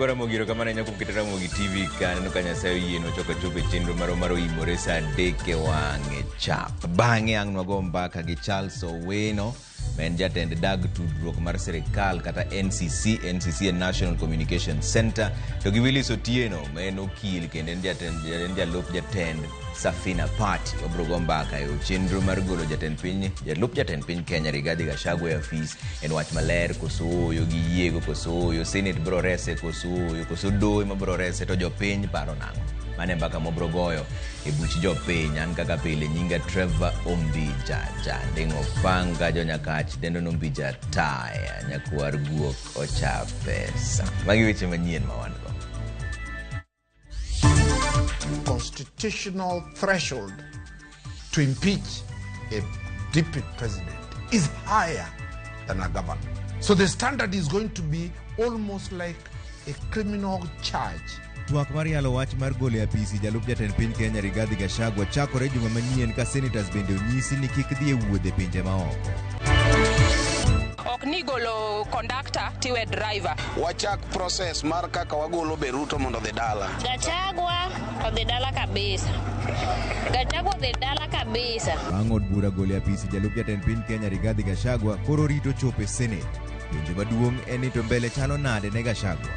Nyikwa Ramogi erokamano ahinya kuom keto Ramogi TV ka aneno ka Nyasaye oyie nochako chopo e chenro marwa mar oimore sa 3 e wang'e chap. Bang'e ang' nwago mbaka gi Charles Owino ma en jatend dag tudruok mar sirikal kata NCC, NCC en National Communication Center, to gi Willis Otieno ma en okil kendo en jatend en jalup jatend Safina Party. Wabiro go mbaka e chenro mar golo jatend piny jalup jatend piny Kenya Rigathi Gachagua e afis en wach maler koso ooyo gi yiego koso ooyo Senate biro rese koso ooyo koso doho ema biro rese to jopiny paro nang'o? Mano e mbaka mwabiro goyo e buch jopiny. An kaka pile nyinga Trevor Ombija Janding'o Panga Jonyakach dendo Nombija Taya nyakwar guok ocha pesa. Magi weche manyien ma wan go. Constitutional threshold to impeach a deputy president is higher than a governor. So the standard is going to be almost like a criminal charge. Twak mar yalo wach mar golo e apisi jalup jatend piny Kenya Rigathi Gachagua chakore juma manyien ka senators bende onyisi ni kik dhi e wuodh e pinje maoko. Ok ni golo kondakta tiwe driver. Wachak process mar kaka wagolo be Ruto mondo odhi dala. Gachagua odhi dala kabisa. Gachagua odhi dala kabisa. Bang' od bura golo e apisi jalup jatend piny Kenya Rigathi Gachagua koro rito chopo e Senate. Penjo maduong' en ni to mbele chalo nade ne Gachagua?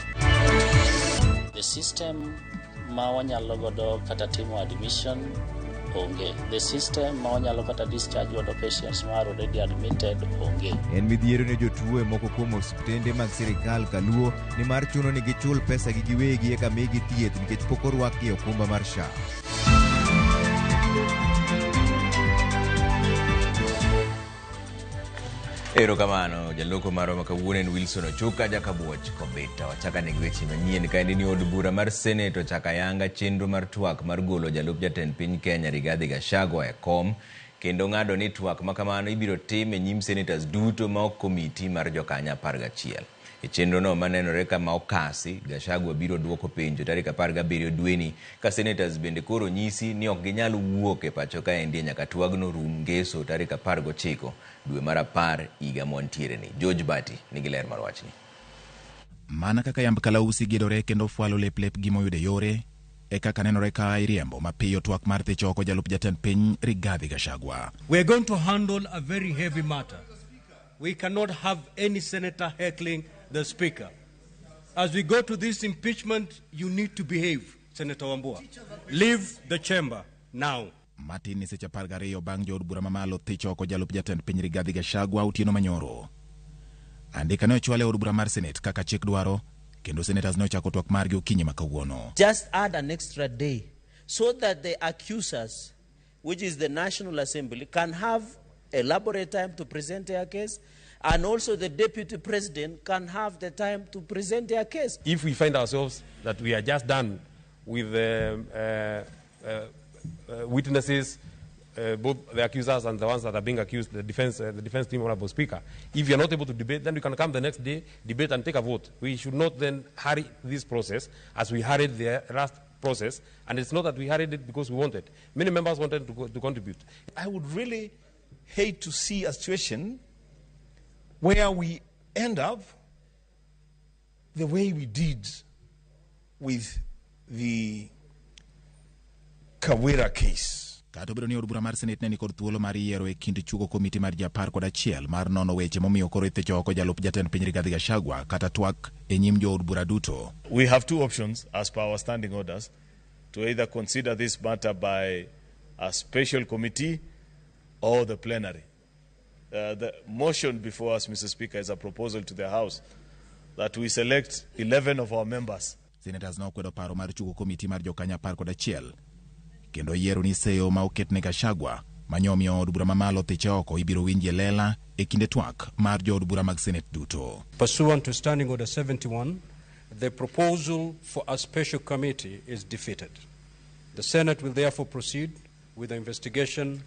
The system ma wanyalo godo kata timo admission onge. The system ma wanyalo kata discharge godo patients ma are already admitted onge. En midhiero ne jotuo e moko kuom osiptende mag sirikal kaluo nimar chuno ni gichul pesa gi giwegi eka migi thieth nikech pok orwakgi e okumba mar SHA. Erokamano jaloko marwa ma kawuono en Wilson Ochuka Jakabuoch Kobita. Wachaka ne gi weche manyien kaendi ni od bura mar Senate ochako ayanga chenro mar twak mar golo jalup jatend piny Kenya Rigathi Gachagua e kom kendo ng'ado ni twak ma kamano ibiro tim e nyim senators duto ma ok komiti mar jokanyo 11. E chenrono manenore kama okasi, Gachagua biro duoko penjo tarik 17 dweni ka senators bende koro onyisi ni ok ginyal wuok e pacho kaendi nyaka twagno rum ngeso tarik 19 dwe mar 10 higa mwantiere ni. George Bati nigi ler mar wachni. Mana kaka yamb kalausi gidore kendo fwalo lep lepgi moyudo e yore, e kaka nenore ka iriembo mapiyo twak mar thicho oko jalup jatend piny Rigathi Gachagua. We are going to handle a very heavy matter. We cannot have any senator heckling the speaker. As we go to this impeachment, you need to behave, Senator Wambua. Leave the chamber now. Matin ni seche 12 bang' jood bura mamalo thicho oko jalup jatend piny Rigathi Gachagua otieno manyoro. Andika ne ochwal e od bura mar Senate kaka chik dwaro kendo senators ne ochako twak margi okinyi ma kawuono. Just add an extra day so that the accusers, which is the National Assembly, can have elaborate time to present their case, and also the Deputy President can have the time to present their case. If we find ourselves that we are just done with witnesses, both the accusers and the ones that are being accused, the defense team, Honorable Speaker, if you are not able to debate, then we can come the next day, debate and take a vote. We should not then hurry this process as we hurried the last process, and it's not that we hurried it because we wanted. Many members wanted to contribute. I would really hate to see a situation where we end up the way we did with the Kawira case. Kata obedo ni od bura mar Senate ne nikod thuolo mar yiero e kind chugo komiti mar ji 11 mar nono weche momiyo koro ithicho oko jalup jatend piny Rigathi Gachagua kata twak e nyim jood bura duto. We have two options as per our standing orders, to either consider this matter by a special committee or the plenary. The motion before us, Mr. Speaker, is a proposal to the House that we select 11 of our members. Senators nokwedo paro mar chugo komiti mar jokanyo 11 kendo yiero ni seyo ma oket ne Gachagua manyomiyo od bura mamalo thiche oko ibiro winji e lela e kinde twak mar jood bura mag Senate duto. Pursuant to Standing Order 71, the proposal for a special committee is defeated. The Senate will therefore proceed with the investigation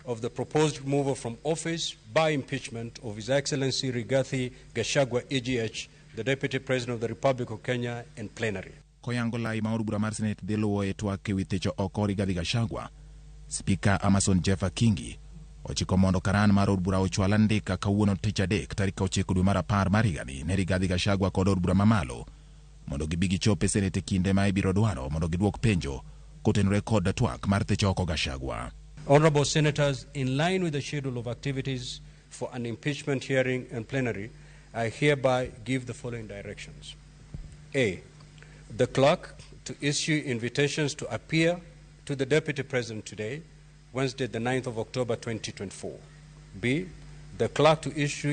of the proposed removal from office by impeachment of His Excellency Rigathi Gachagua EGH, the Deputy President of the Republic of Kenya, in plenary. Koyango lai ma od bura mar Senate dhi luwo e twak ewi thicho oko Rigathi Gachagua, Spika Amason Jeffa Kingi ochiko mondo karan mar od bura ochwal andika kawuono tich adek tarik 9 dwe mar 10 mar higani ne Rigathi Gachagua kod od bura mamalo mondo gibi gichop e Senate e kinde ma ibiro dwaro mondo gidwok penjo kotenore kod twak mar thicho oko Gachagua. Honorable Senators, in line with the schedule of activities for an impeachment hearing and plenary, I hereby give the following directions. A. The clerk to issue invitations to appear to the Deputy President today, Wednesday, the 9th of October, 2024. B. The clerk to issue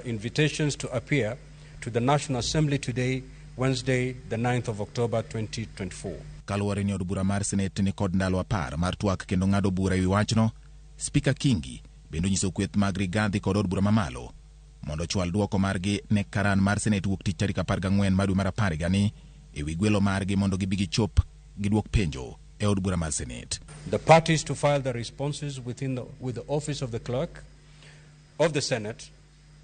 invitations to appear to the National Assembly today, Wednesday, the 9th of October, 2024. Kaluwore ni od bura mar Senate ni kod ndalo 10 mar twak kendo ng'ado bura ewi wachno, Spika Kingi bende onyiso kweth mag Rigathi kod od bura mamalo mondo ochwal dwoko margi ne karan mar Senate wuok tich tarik 14 mar dwe mar 10 higani ewi gwelo margi mondo gibi gichop gidwok penjo e od bura mar Senate. The parties to file their responses with the office of the clerk of the Senate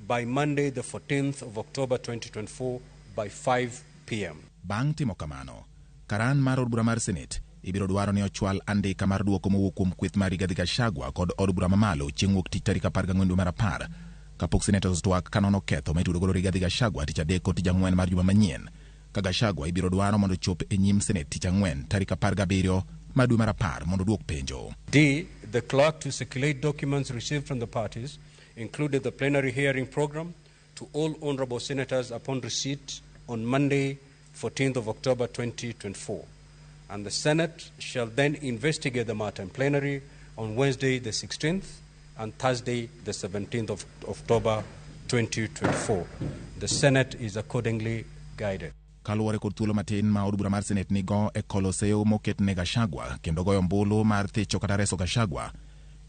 by Monday, the 14th of October 2024 by 5 p.m. Bang' timo kamano, karan mar od bura mar Senate ibiro dwaro ni ochwal andika mar dwoko mowuok kuom kweth mar Rigathi Gachagua kod od bura mamalo chieng' wuok tich tarik 14 dwe mar 10 kapok senators twak kanono ketho ma itudo godo Rigathi Gachagua tich adek kod tich ang'wen mar juma manyien ka Gachagua ibiro dwaro mondo ochop e nyim Senate tich ang'wen tarik 17 mar dwe mar 10 mondo oduok penjo. D. The clerk to circulate documents received from the parties, including the plenary hearing program, to all honorable senators upon receipt on Monday, 14th of October 2024. And the Senate shall then investigate the matter in plenary on Wednesday the 16th and Thursday the 17th of October 2024. The Senate is accordingly guided. Kaluwore kod thuolo matin ma od bura mar Senate nigo e kolo seyo moket ne Gachagua kendo goyo ombulu mar thicho kata reso Gachagua,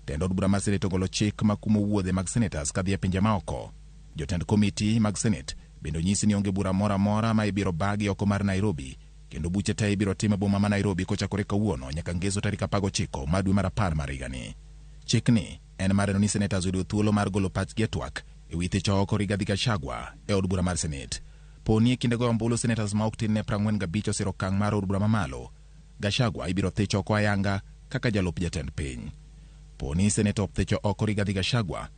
tend od bura mar Senate ogolo chik makumo wuodhe mag senators kadhi e pinje maoko. Jotend komiti mag Senate bende onyisi ni onge bura moro amora ma ibiro bagi oko mar Nairobi kendo buche te ibiro tim e boma ma Nairobi kochakore kawuono nyaka ngeso tarik 19 mar dwe mar 10 mar higani. Chikni en mar neno ni senators oyudo thuolo mar golo pachgi e twak ewi thicho oko Rigathi Gachagua e od bura mar Senate. Poni e kinde goyo ombulu senators ma ok tin ne 45 osiro okang' mar od bura mamalo, Gachagua ibiro thicho oko ayanga kaka jalup jatend piny. Poni Senate othicho oko Rigathi Gachagua,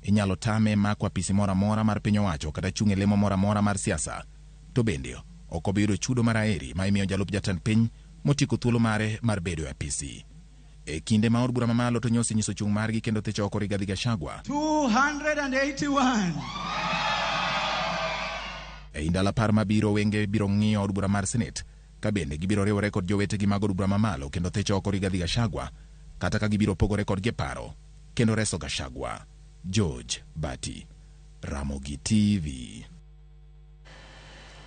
inyalo tame mako apisi moro amora mar piny owacho kata chung' e lemo moro amora mar siasa. To bende ok obi yudo chudo mar aeri ma imiyo jalup jatend piny motieko thuolo mare mar bedo e apisi. E kinde ma od bura mamalo to nyosi nyiso chung' margi kendo thicho oko Rigathi Gachagua. 281. E ndalo 10 mabiro wenge biro ng'iyo od bura mar Senate ka bende gibiro riwore kod jowetegi mag od bura mamalo kendo thicho oko Rigathi Gachagua kata ka gibiro pogore kodgi e paro kendo reso Gachagua. George Bati, Ramogi TV.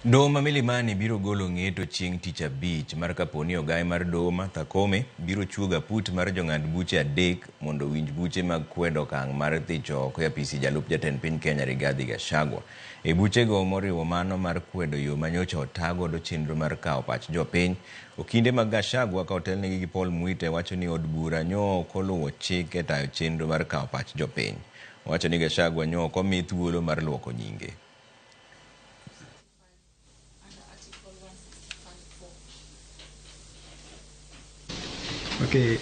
Doho ma Milimani biro golo ng'eto chieng' tich abich mar kaponi ogaye mar doho Martha Koome biro chuogo aput mar jong'ad buche 3 mondo owinj buche mag kwedo okang' mar thicho oko e apisi jalup jatend piny Kenya Rigathi Gachagua. E buchego moriwo mano mar kwedo yo manyocha ota godo chenro mar kawo pach jopiny, okinde mag Gachagua ka otelnegi gi Paul Muite wacho ni od bura nyo ok oluwo chik e tayo chenro mar kawo pach jopiny. Owacho ni Gachagua nyo ok omi thuolo mar luoko nyinge. Okay,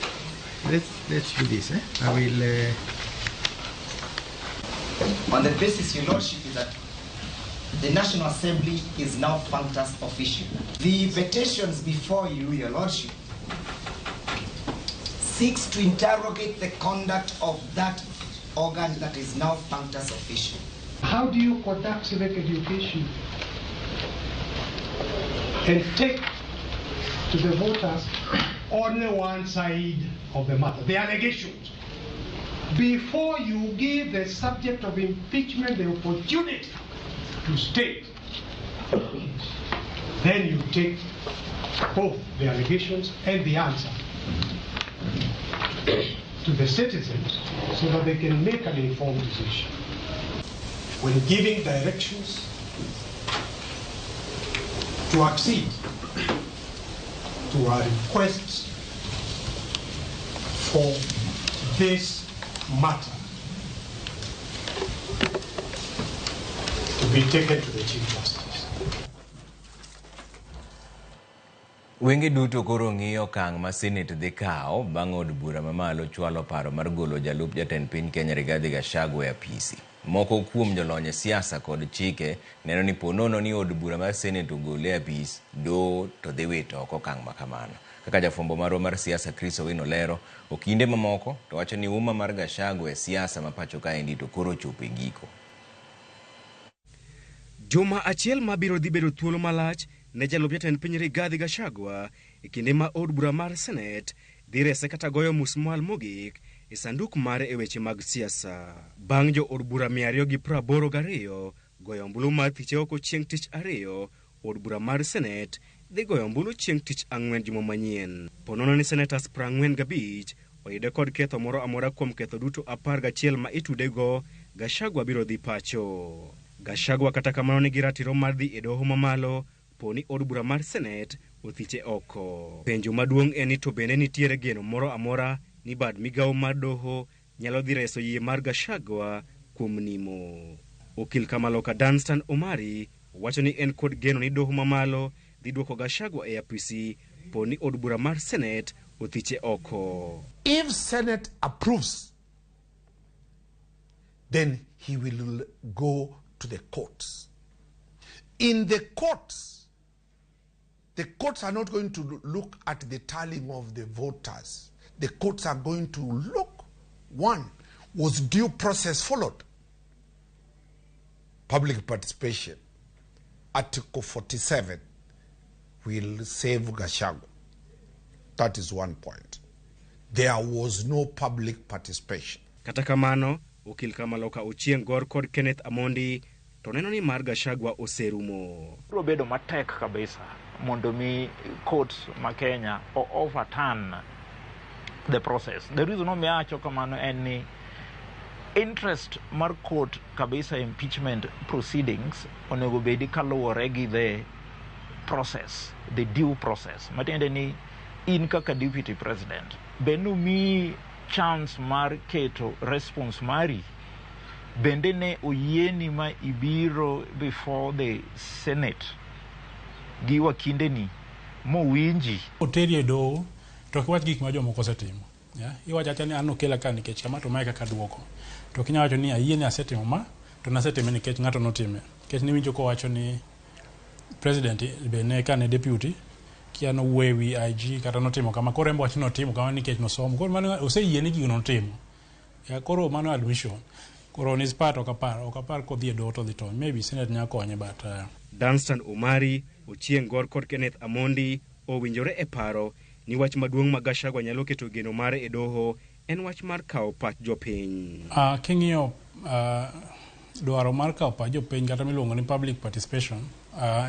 let's do this. I will. On the basis, Your Lordship, is that the National Assembly is now functus officio. The petitions before you, Your Lordship, seeks to interrogate the conduct of that organ that is now functus officio. How do you conduct civic education and take to the voters only one side of the matter, the allegations, before you give the subject of impeachment the opportunity to state the case? Then you take both the allegations and the answer to the citizens so that they can make an informed decision. When giving directions to accede to our requests for this matter to be taken to the Chief Justice. Wenge duto koro ng'iyo okang' ma Senate dhi kawo bang' od bura mamalo chwalo paro mar golo jalup jatend piny Kenya Rigathi Gachagua e apisi. Moko kuom jolony e siasa kod chike neno ni ponono ni od bura mar Senate ogole e apis, doho to dhi wito oko okang' ma kamano. Kaka jafwambo marwa mar siasa Chris Owino lero, okinde mamoko to wacho ni uma mar Gachagua e siasa ma pacho kaendi to koro ochopo e giko. Juma achiel mabiro dhi bedo thuolo malach ne jalup jatend piny Rigathi Gachagua e kinde ma od bura mar Senate dhi rese kata goyo musmwal mogik e sanduk mare e weche mag siasa. Bang' jo od bura 282 goyo ombulu mar thiche oko chieng' tich ariyo, od bura mar Senate dhi goyo ombulu chieng' tich ang'wen juma manyien. Ponono ni senators 45 oyude kod ketho moro amora kuom ketho duto 11 ma itudego, Gachagua biro dhi pacho. Gachagua kata kamano nigi ratiro mar dhi e doho mamalo po ni od bura mar Senate othiche oko. Penjo maduong' en ni to bende nitiere geno moro amora ni bad migawo mar doho nyalo dhi reso yie mar Gachagua kuom nimo. Okil Kamaloka Danstan Omari wacho ni en kod geno ni doho mamalo dhi duoko Gachagua e apisi po ni od bura mar Senate othiche oko. If Senate approves, then he will go to the courts. In the courts are not going to look at the tallying of the voters. The courts are going to look, one, was due process followed? Public participation, Article 47 will save Gachagua. That is one point. There was no public participation. Kata kamano, okil Kamaloka Ochieng' Gor kod Kenneth Amondi to neno ni mar Gachagua oserumo. Biro bedo matek kabisa mondo mi court ma Kenya o overturn the process. The reason omiyo awacho kamano en ni interest mar court kabisa impeachment proceedings onego bedi kaluwore gi the process, the due process. Matiende ni in kaka deputy president be nomiyi chance mar keto response mari, bende ne oyieni ma ibiro before the Senate gi wakindeni mowinji. Oteri e doho to ok iwach gik ma jomoko osetimo. Iwacho acha ni an nokela ka nikech kama to mae kaka duoko. To ok inyal wacho ni ayie ni asetimo ma to nasetime nikech ng'ato notime. Nikech niwinjo kowacho ni president be ne kane deputy kia nowuoyo e wi IG kata notimo kama, koro en be owacho ni notimo kama nikech nosomo. Koro mano oseyie ni gino notimo. Koro mano admission. Koro on his part ok apar kodhi e doho to odhi tony. Maybe Senate nyalo konye but Danstan Omari, Ochieng' Gor kod Kenneth Amondi owinjore e paro ni wach maduong' ma Gachagua nyalo keto geno mare e doho en wach mar kawo pach jopiny. King'iyo dwaro mar kawo pach jopiny kata miluongo ni public participation,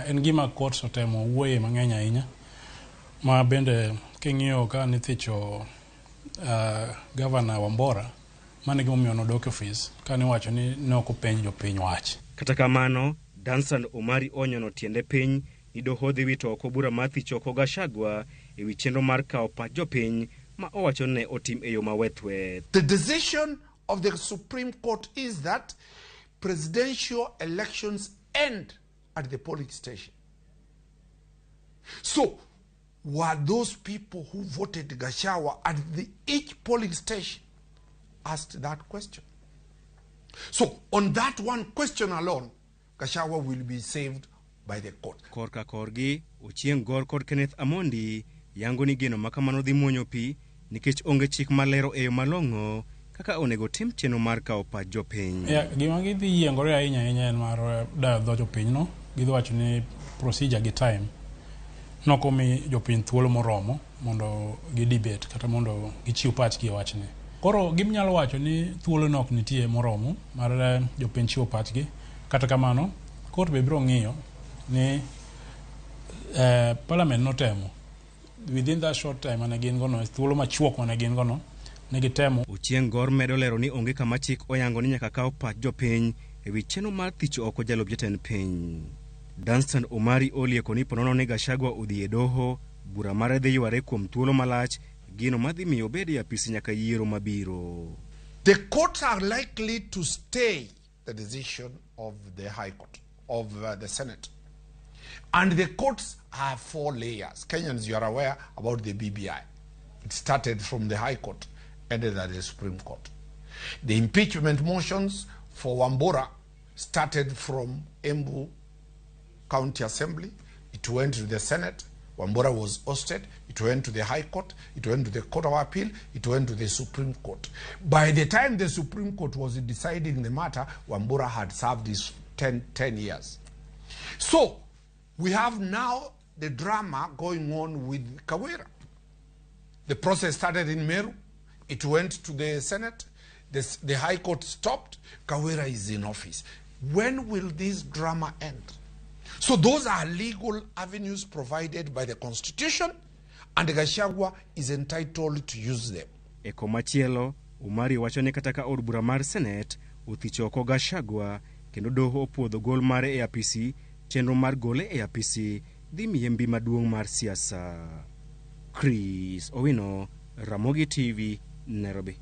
en gima courts otemo wuoye mang'eny ahinya. Ma bende king'iyo ka nithicho Governor Wambora, mano e gimomiyo nodok e ofis kane iwacho ni ne ok openj jopiny wach. Kata kamano, Danstan Omari onyono tiende piny ni doho dhi wito oko bura mar thicho oko Gachagua e wi chenro mar kawo pach jopiny ma owacho ni ne otim e yo mawethweth. The decision of the Supreme Court is that presidential elections end at the polling station. So, were those people who voted Gachagua at each polling station asked that question? So, on that one question alone, Gachagua will be saved by the court. Korka korgi, Ochieng' Gor kod Kenneth Amondi yango ni geno makamano dhi muonyo pi nikech onge chik malero e yo malong'o kaka onego tim chenro mar kawo pach jopiny. Gima gidhi yiengore ahinya ahinya en mar dayo dho jopinyno. Gidhi wacho ni procedure gi time nok omi jopiny thuolo moromo mondo gi debate kata mondo gichiw pachgi e wachni. Koro ginyalo wacho ni thuolo nok nitie moromo mar jopiny chiwo pachgi. Kata kamano, court be biro ng'iyo ni parliament notemo within that short time mane gin gono, thuolo machuok mane gin gono, ne gitemo. Ochieng' Gor medo lero ni onge kama chik oyango ni nyaka kaw pach jopiny e wi chenro mar thicho oko jalup jatend piny. Danstan Omari olieko ni ponono ni Gachagua odhi e doho, bura mare dhi yware kuom thuolo malach, gino madhi miyo obed e apisi nyaka yiero mabiro. The courts are likely to stay the decision of the High Court, of the Senate. And the courts have 4 layers. Kenyans, you are aware about the BBI. It started from the High Court, ended at the Supreme Court. The impeachment motions for Wambora started from Embu County Assembly. It went to the Senate. Wambora was ousted. It went to the High Court. It went to the Court of Appeal. It went to the Supreme Court. By the time the Supreme Court was deciding the matter, Wambora had served his 10 years. So we have now the drama going on with Kawira. The process started in Meru. It went to the Senate. The High Court stopped. Kawira is in office. When will this drama end? So those are legal avenues provided by the Constitution, and Gachagua is entitled to use them. E komachielo, Umari wacho ni kata ka od bura mar Senate othicho oko Gachagua kendo doho opuodho gol mare e apisi, chenro mar gole e apisi dhi miye mbi maduong' mar siasa. Chris Owino, Ramogi TV, Nairobi.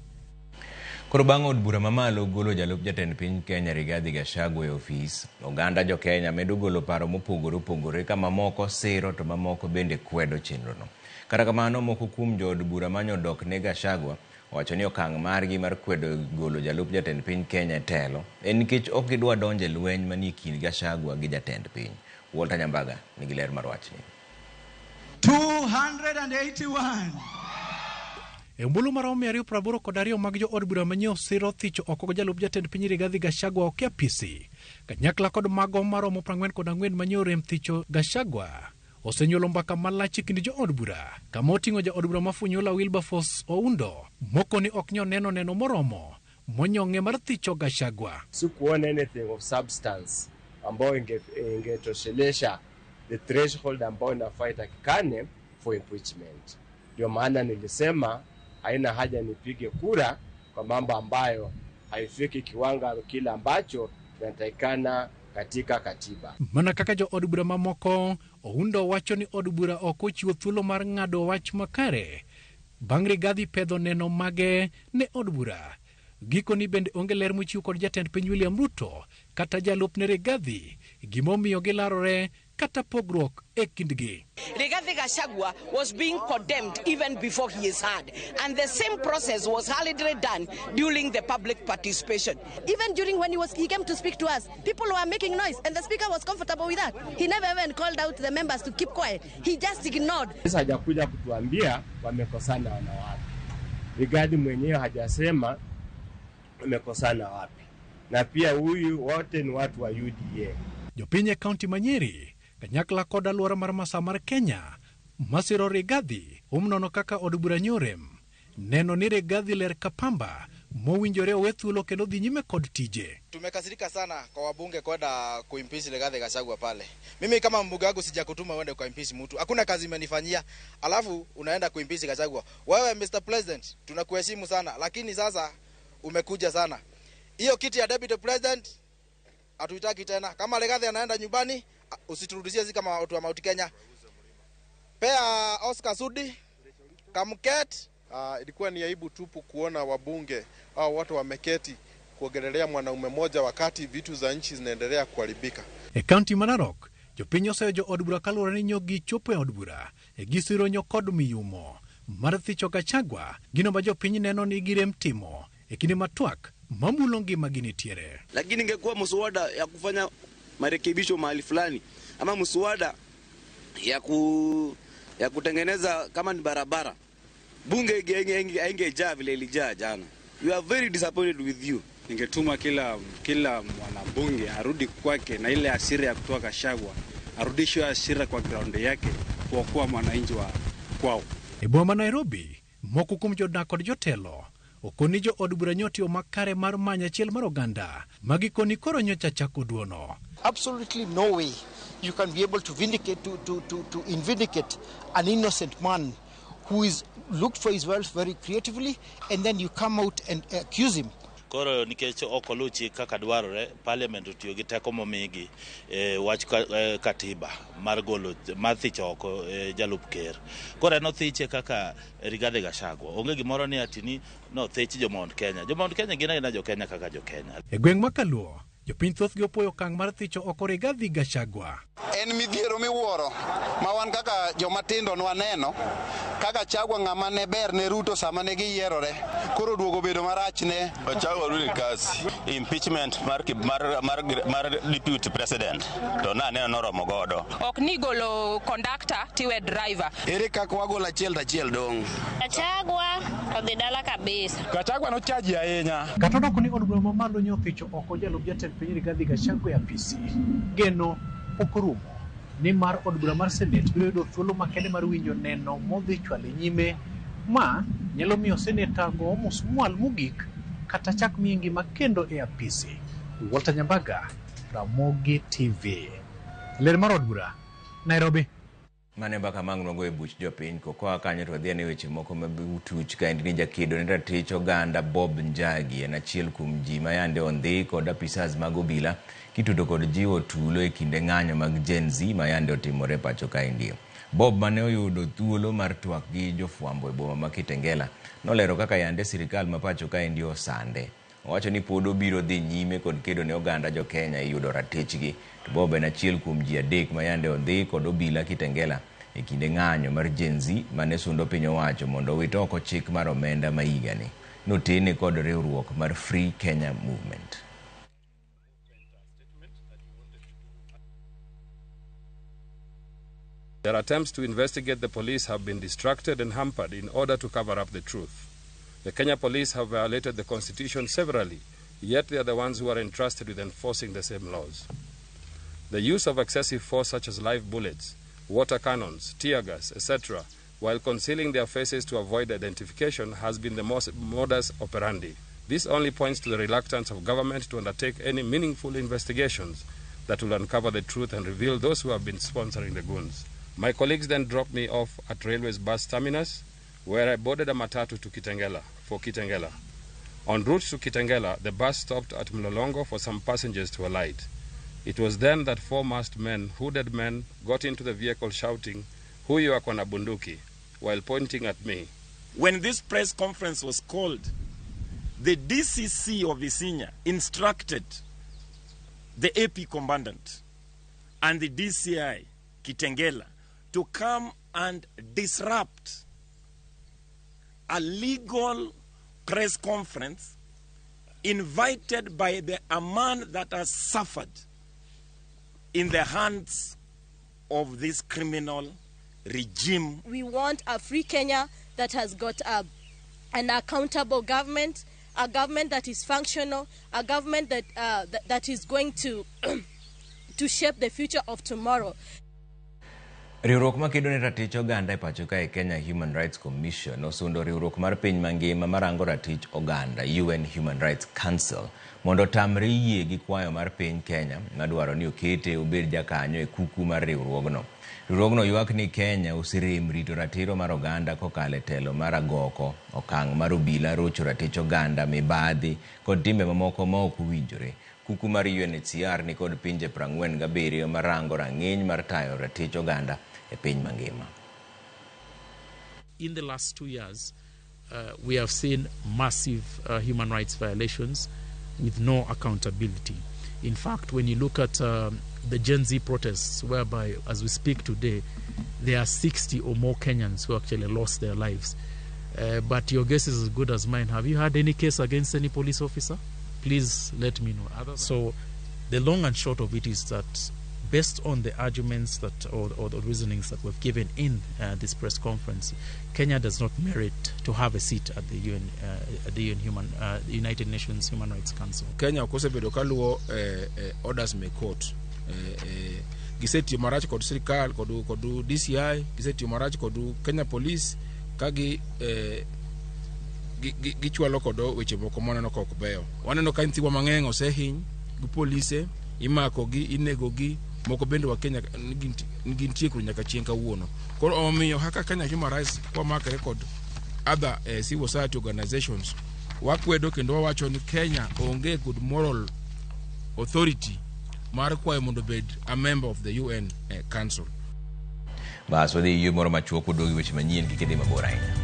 Koro bang' od bura mamalo golo jalup jatend piny Kenya Rigathi Gachagua e ofis, oganda jo Kenya medo golo paro mopogore opogore ka mamoko siro to mamoko bende kwedo chenrono. Kata kamano, moko kuom jood bura manyodok ne Gachagua owacho ni okang' margi mar kwedo golo jalup jatend piny Kenya e telo en nikech ok gidwa donjo e lweny manie kind Gachagua gi jatend piny. Walter Nyambaga nigi ler mar wachni. 281. E ombulu maromo 282 mag jood bura manyiewo siro thicho oko jalup jatend piny Rigathi Gachagua ok e apisi. Kanyakla kod mago maromo 44 manyiewo rem thicho Gachagua osenyuolo mbaka malach e kind jood bura, kama oting'o jaod bura ma Funyula Wilberforce Oundo moko ni ok nyo neno moromo monyong'e mar thicho Gachagua. Sikuona anything of substance ambayo ingetoshelesha the threshold ambayo inafaa itakikane for impeachment. Ndio maana nilisema haina haja nipige kura kwa mambo ambayo haifiki kiwango kile ambacho kinatakikana katika katiba. Mana kaka jood bura mamoko, Oundo wacho ni od bura ok ochiwo thuolo mar ng'ado wach makare bang' Rigathi pedho neno mage ne od bura. Gikoni bende onge ler mochiw kod jatend piny William Ruto kata jalupne Rigathi gimomiyo gilarore kata pogruok e kindgi. Rigathi Gachagua was being condemned even before he is heard, and the same process was hardly done during the public participation. Even during when he came to speak to us, people were making noise, and the speaker was comfortable with that. He never even called out the members to keep quiet. He just ignored. Sasa hajakuja kutuambia wamekosana wana wapi. Rigathi mwenyewe hajasema wamekosana wapi. Na pia huyu wote ni watu wa UDA. Jopiny e kaunti ma Nyeri kanyakla kod alwora mar Masaa mar Kenya masiro Rigathi umnono kaka od bura nyorem neno ni Rigathi ler kapamba mowinjore owe thuolo kendo dhi nyime kod tije. Tumekasirika sana kwa wabunge kwenda kuimpeach Rigathi Gachagua pale. Mimi kama mbunge wangu sijakutuma uende kuimpeach mtu. Hakuna kazi imenifanyia. Alafu unaenda kuimpeach Gachagua. Wewe Mr. President, tunakuheshimu sana, lakini sasa umekuja sana. Hiyo kiti ya Deputy President hatuitaki tena. Kama Rigathi anaenda nyumbani, usiturudishie sisi kama watu wa Mount Kenya. Pea Oscar Sudi, Kamket. Ilikuwa ni aibu tupu kuona wabunge au watu wameketi kuongelelea mwanaume mmoja wakati vitu za nchi zinaendelea kuharibika. E kaunti ma Narok, jopiny oseyo jo od bura kaluwore ni nyo gichopo e od bura e gisiro nyo kod miyumo mar thicho Gachagua, gino ma jopiny neno ni girem timo e kinde ma twak mamulo ngimagi nitiere. Lakini ingekuwa mswada ya kufanya marekebisho mahali fulani ama mswada ya kutengeneza kama ni barabara, bunge ingejaa vile ilijaa jana. We are very disappointed with you. Ningetuma kila mwanabunge arudi kwake na ile hasira ya kutoa Gachagua, arudishwe hasira kwa ground yake kwa kuwa mwananchi wa kwao. E boma Nairobi, moko kuom jodak kod jotelo okoni jo od bura nyotiyo makare mar manyo achiel mar oganda magikoni koro nyocha chako duono. Absolutely no way you can be able to vindicate to invindicate an innocent man who is looked for his wealth very creatively, and then you come out and accuse him. Koro nikech ok oluw chik kaka dwarore, parliament otiyo gi teko momigi wach katiba mar golo mar thicho oko jalup ker. Koro en othiche kaka Rigathi Gachagua. Onge gimoro ni ati ni nothich jo Mount Kenya. Jo Mount Kenya gin agina jo Kenya kaka jo Kenya. E gweng' ma Kaluo, Jopiny thothgi opuoyo okang' mar thicho oko Rigathi Gachagua. En midhiero miwuoro ma wan kaka joma tindo nwaneno ka Gachagua ng'ama ne ber ne Ruto sama ne giyierore koro oduogo bedo marach ne Gachagua rudi kasi. Impeachment mar, mar, mar, mar deputy president to naneno noromo godo. Ok ni golo conductor tiwe driver. Ere kaka wagolo achiel to achiel dong'? Gachagua odhi dala kabisa. Gachagua nochaji ahinya. Kata odoko ni od bura mamalo nyothicho oko jalup jatend piny Rigathi Gachagua e apisi, geno pok orumo nimar od bura mar Senate biro yudo thuolo makende mar winjo neno modhi chwalo e nyime ma nyalo miyo seneta go musmwal mogik kata chak miye ngima kendo e apisi. Walter Nyambaga, Ramogi TV. Ler mar od bura, Nairobi. Mano e mbaka ma ang' nwago e buch jopiny ko koa kanyo to wadhi ane weche moko ma utuch kaendi ni jakedo ne ratich oganda Bob Njagi en achiel kuom ji ma yande ondhi kod apisas mag obila kitudo kod jiwo tulo e kinde ng'anyo mag Gen Z ma yande otimore pacho kaendi. Bob mane oyudo thuolo mar twak gi jofwambo e boma ma Kitengela nolero kaka yande sirikal ma pacho kaendi osande. Owacho ni pod obiro dhi nyime kod kedo ne oganda jo Kenya e yudo ratichgi. To Bob en achiel kuom ji adek ma yande odhi kod obila Kitengela e kinde ng'anyo mar Gen Z mane sundo piny owacho mondo owit oko chik mar omenda ma higani. Notene kod riwruok mar Free Kenya Movement. Their attempts to investigate the police have been distracted and hampered in order to cover up the truth. The Kenya police have violated the constitution severally, yet they are the ones who are entrusted with enforcing the same laws. The use of excessive force such as live bullets, water cannons, tear gas, etc., while concealing their faces to avoid identification has been the most modus operandi. This only points to the reluctance of government to undertake any meaningful investigations that will uncover the truth and reveal those who have been sponsoring the goons. My colleagues then dropped me off at Railways bus terminus, where I boarded a matatu to Kitengela, for Kitengela. En route to Kitengela, the bus stopped at Mlolongo for some passengers to alight. It was then that four masked men, hooded men, got into the vehicle shouting, Huyu ako na bunduki, while pointing at me. When this press conference was called, the DCC of Isinya instructed the AP commandant and the DCI Kitengela to come and disrupt a legal press conference invited by a man that has suffered in the hands of this criminal regime. We want a free Kenya that has got an accountable government, a government that is functional, a government that that is going to to shape the future of tomorrow. Riwruok makedo ne ratich oganda e pacho kae Kenya Human Rights Commission osundo riwruok mar piny mangima marango ratich oganda UN Human Rights Council mondo otamre yie gi kwayo mar piny Kenya madwaro ni okete obed jakanyo e kuku mar riwruogno. Riwruogno ywak ni Kenya oserem rito ratiro mar oganda kokalo e telo mar agoko, okang' mar obila rocho ratich oganda, mibadhi kod timbe mamoko ma ok owinjore. Kuku mar UNHCR ni kod pinje 47 marango rang'iny mar tayo ratich oganda e piny mangima. In the last 2 years, we have seen massive human rights violations with no accountability. In fact, when you look at the Gen Z protests, whereby as we speak today, there are 60 or more Kenyans who actually lost their lives. But your guess is as good as mine. Have you had any case against any police officer? Please let me know. So the long and short of it is that based on the arguments that or the reasonings that we've given in this press conference, Kenya does not merit to have a seat at the UN, at the UN Human, the United Nations Human Rights Council. Kenya ok osebedo kaluwo orders me court. Gisetiyo marach kod sirikal kod DCI, gisetiyo marach kod Kenya Police ka gi gichwalo kod weche moko maneno ka ok beyo. Waneno ka nyithiwa mang'eny osehiny gi polise, imakogi, inegogi, moko bende wa Kenya gintie kuro nyaka chieng' kawuono. Koro omiyo kaka Kenya Human Rights kwamakre kod other civil society organizations, wakwedo kendo wawacho ni Kenya onge good moral authority mar kwayo mondo obed a member of the UN Council. Bas wadhi yie moro machuok waduogi weche manyien kik idhi mabor ahinya.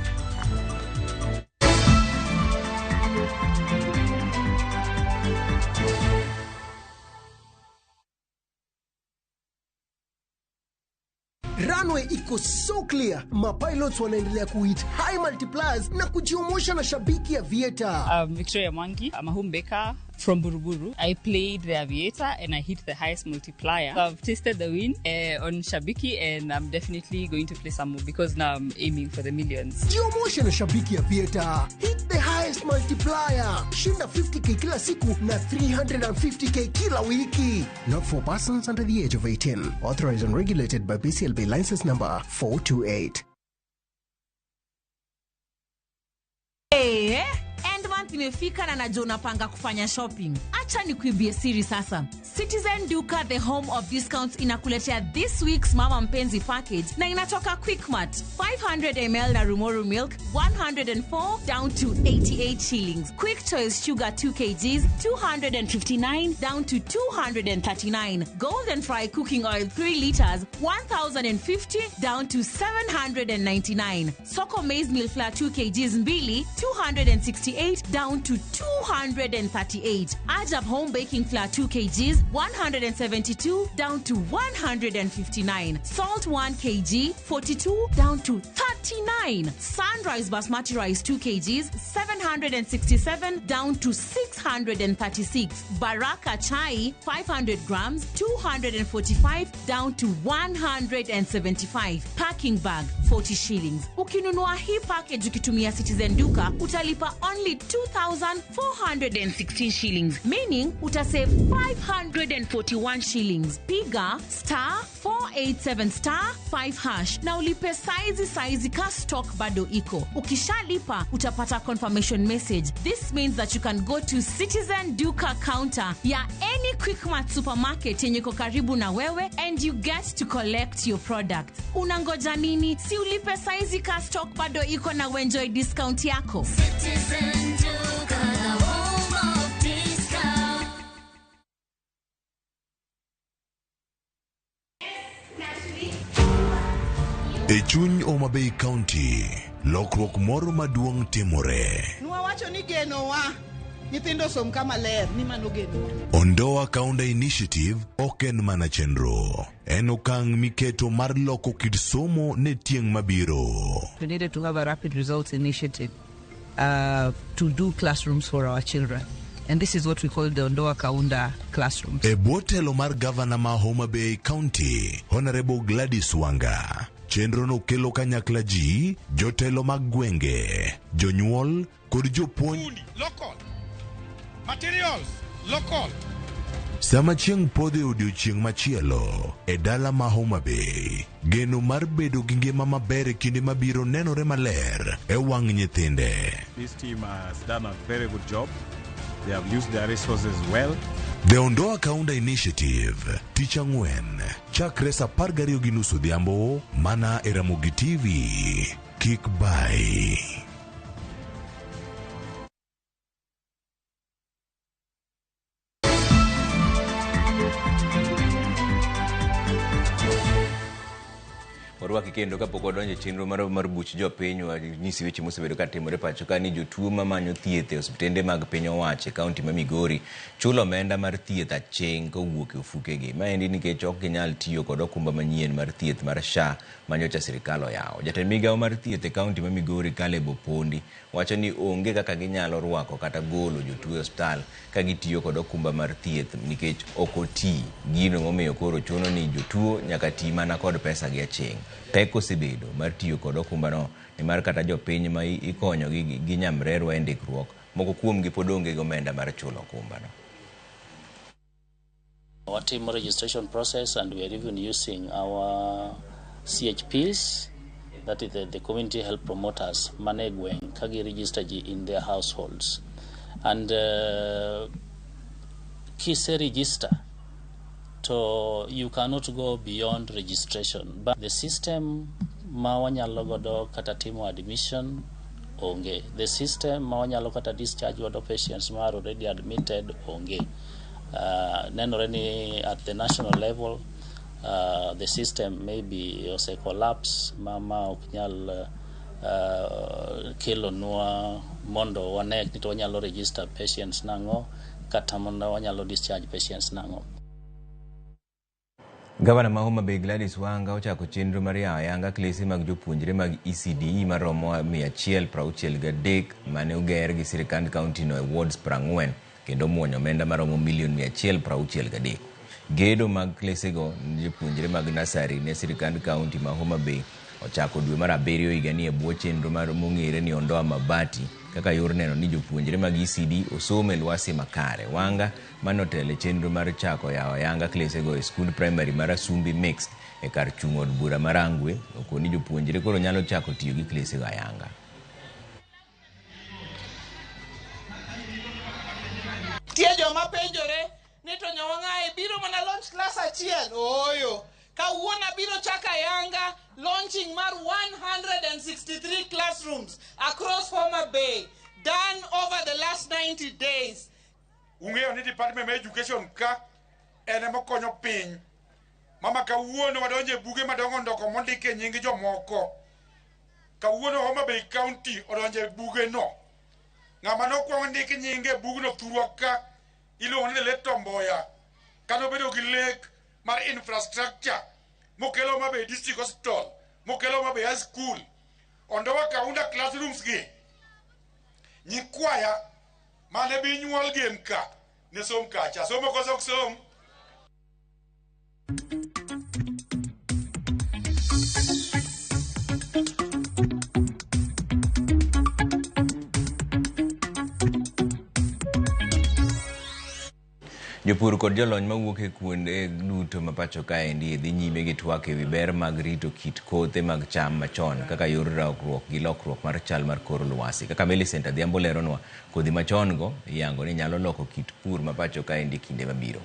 Runway iko so clear, mapilots wanaendelea kuhit high multipliers na kujiomosha na Shabiki Aviator. I'm Victoria Mwangi. I'm a home baker from Buruburu. I played the Aviator and I hit the highest multiplier. I've tasted the win on Shabiki and I'm definitely going to play some more because now I'm aiming for the millions. Jiomoshe na Shabiki Aviator. Hit the highest multiplier. Shinda 50K kila siku na 350K kila wiki. Not for persons under the age of 18. Authorized and regulated by BCLB license number 428. Hey, end month imefika na najua unapanga kufanya shopping. Acha nikuibie siri sasa. Citizen Duka, the home of discounts, inakuletea this week's Mama Mpenzi package na inatoka Quickmart. 500 ml na Rumoru milk 104 down to 88 shillings. Quick Choice sugar 2 kgs 259 down to 239. Golden Fry cooking oil 3 liters 1050 down to 799. Soko maize meal flour 2 kgs mbili 268 down to 238. Ajab home baking flour 2 kgs 172 down to 159. Salt 1 kg 42 down to 39. Sunrise basmati rice 2 kgs 767 down to 636. Baraka chai 500 grams 245 down to 175. Packing bag 40 shillings. Ukinunua hii package ukitumia Citizen Duka utalipa only 2416 shillings, meaning utasave 541 shillings. Piga star 487 star 5 hash na ulipe saizi saizi ka stock bado iko. Ukishalipa utapata confirmation message. This means that you can go to Citizen Duka counter ya any Quickmart supermarket yenye iko karibu na wewe and you get to collect your product. Unangoja nini? Si ulipe saizi ka stock bado iko na uenjoy discount yako. Citizen Duka, the home of discount. E chuny Homa Bay County, lokruok moro maduong' timore. Nwawacho ni genowa nyithindo som kama ler ni mano genowa. Ondoa Kaunda Initiative ok en mana chenro. En okang' miketo mar loko kit somo ne tieng' mabiro. We needed to have a rapid results initiative to do classrooms for our children. And this is what we call the Ondoa Kaunda classrooms. E bwo telo mar gavana ma Homa Bay County, Honorable Gladys Wanga. Chenro no kelo kanyakla ji, jotelo mag gwenge, jonyuol kod jopuonj. Local. Materials, local. Sama chieng' podho e odiochieng' machielo e dala ma Homa Bay, geno mar bedo gi ngima maber e kinde mabiro nenore maler e wang' nyithinde. This team has done a very good job. They have used their resources well. The Ondoa Kaunda Initiative, tich ang'wen, chakre saa 12:30 odhiambo, mana e Ramogi TV. Kik bai. Warwaki kendo kapok wadonjo e chenro mar buch jopiny, wanyisi weche mosebedo katimore pacho ka ni jotuo mamanyo thieth e osiptende mag piny owacho e kaunti ma Migori chulo omenda mar thieth aching' kowuok e ofukegi. Maendi nikech ok ginyal tiyo kod okumba manyien mar thieth mar SHA manyocha sirikal oyawo. Jatend migawo mar thieth e kaunti ma Migori Caleb Opondi wacho ni onge kaka ginyalo rwako kata golo jotuo e osiptal ka gitiyo kod okumba mar thieth nikech ok oti. Gino momiyo koro chuno ni jotuo nyaka ti mana kod pesa gi aching'. Pek osebedo mar tiyo kod okumbano nimar kata jopiny ma ikonyo gi nyamrerwa e ndikruok moko kuomgi pod onge gi omenda mar chulo okumbano. Watimo registration process and we are even using our CHPs, that is the community health promoters, mane gweng' ka gi register ji in their households. And kise register to you cannot go beyond registration. But the system ma wanyalo godo kata timo admission onge. The system ma wanyalo kata discharge godo patients ma are already admitted onge. Nenore ni at the national level the system maybe ose collapse ma ok nyal kelonwa mondo wane ni to wanyalo register patients nang'o kata mondo wanyalo discharge patients nang'o. Gavana ma Homa Bay Gladys Wanga ochako chenro mar yawo ayanga klese mag jopuonjre mag ECDE maromo 163 mane oger gi sirkand kaunti no e wards 40 kendo muonyo omenda maromo milion 163. Gedo mag klesego ne jopuonjre mag nasari ne sirkand kaunti ma Homa Bay ochako dwe mar abiriyo higani e bwo chenro mar mong'ere ni Ondoa Mabati kaka yor neno ni jopuonjre mag ECD osomo e lwasi makare. Wanga manotelo e chenro mar chako yawo ayanga klesego e skund primary mar Asumbi Mixed e kar chung' od bura mar Rangwe okoni jopuonjre koro nyalo chako tiyo gi klesego ayanga. Tie joma penjore ni to Nyawang'ae biro mana launch class achiel. Ooyo. Kawuono abiro chako ayanga launching mar 163 classrooms across Homa Bay done over the last 90 days. Ung'eyo ni department mar education ka en ema okonyo piny. Mama kawuono wadonjo e buge madongo ndoko mondik e nying jomoko. Kawuono Homa Bay County odonjo e buge no. Ng'ama nokwong ndik nyinge e bugno thurwa ka iluongo ni late Tom Mboya. Kanobedo gi lek mar infrastructure mokelo Homa Bay District Hospital, mokelo Homa Bay High School. Ondoa Kaunda classrooms gi. Nyikwaya mane bi nyuol gem ka ne som kacha. Somo koso ok som? Jopur kod jolony mawuok e kuonde duto ma pacho kaendi dhi nyime gi twak ewi ber mag rito kit kothe mag cham machon kaka yor rakruok gi lokruok mar chal mar kor lwasi. Kaka Millicent Adhiambo leronwa, kodhi machon go iyango ni nyalo loko kit pur ma pacho kaendi kinde mabiro.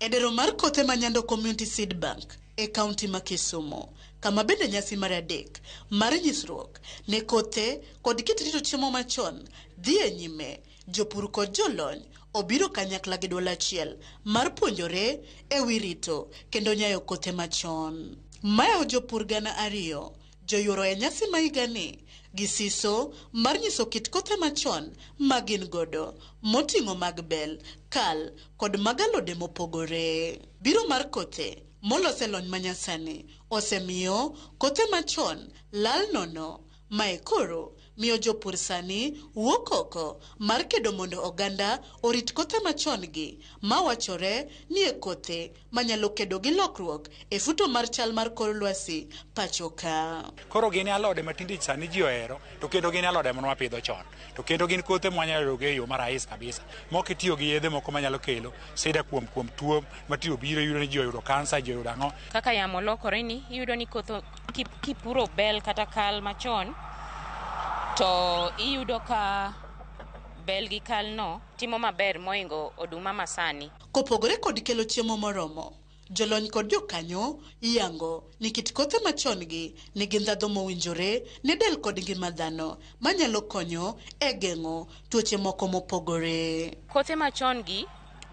E dero mar kothe ma Nyando Community Seed Bank e kaunti ma Kisumu, kama bende nyasi mar adek mar nyisruok ne kothe kod kit rito chiemo machon dhi e nyime, jopur kod jolony obiro kanyakla gi duol achiel mar puonjore e wi rito kendo nyayo kothe machon. Mayawo jopur 2,000 joyuoro e nyasi ma higani gi siso mar nyiso kit kothe machon ma gin godo moting'o mag bel, kal kod mag alode mopogore. Biro mar kothe molos e lony manyasani osemiyo kothe machon lal nono. Mae koro miyo jopur sani wuok oko mar kedo mondo oganda orit kothe machon gi mawachore ni e kothe manyalo kedo gi lokruok e futo mar chal mar kor lwasi pacho ka. Koro gin alode matinde sani ji ohero, to kendo gin alode mane wapidho chon, to kendo gin kothe mwanyalo yudo e yo marahis kabisa mok itiyo gi yedhe moko manyalo kelo sida kuom tuo matiyo biro iyudo ni ji oyudo kansa, ji oyudo ang'o. Kaka yamo lokore ni iyudo ni koth kipuro bel kata kal machon to iyudo ka bel gi kal no timo maber moingo oduma masani. Kopogore kod kelo chiemo moromo, jolony kod jokanyo yango ni kit kothe machon gi nigi ndhadhu mowinjore ne del kod ngima dhano manyalo konyo e geng'o tuoche moko mopogore. Kothe machon gi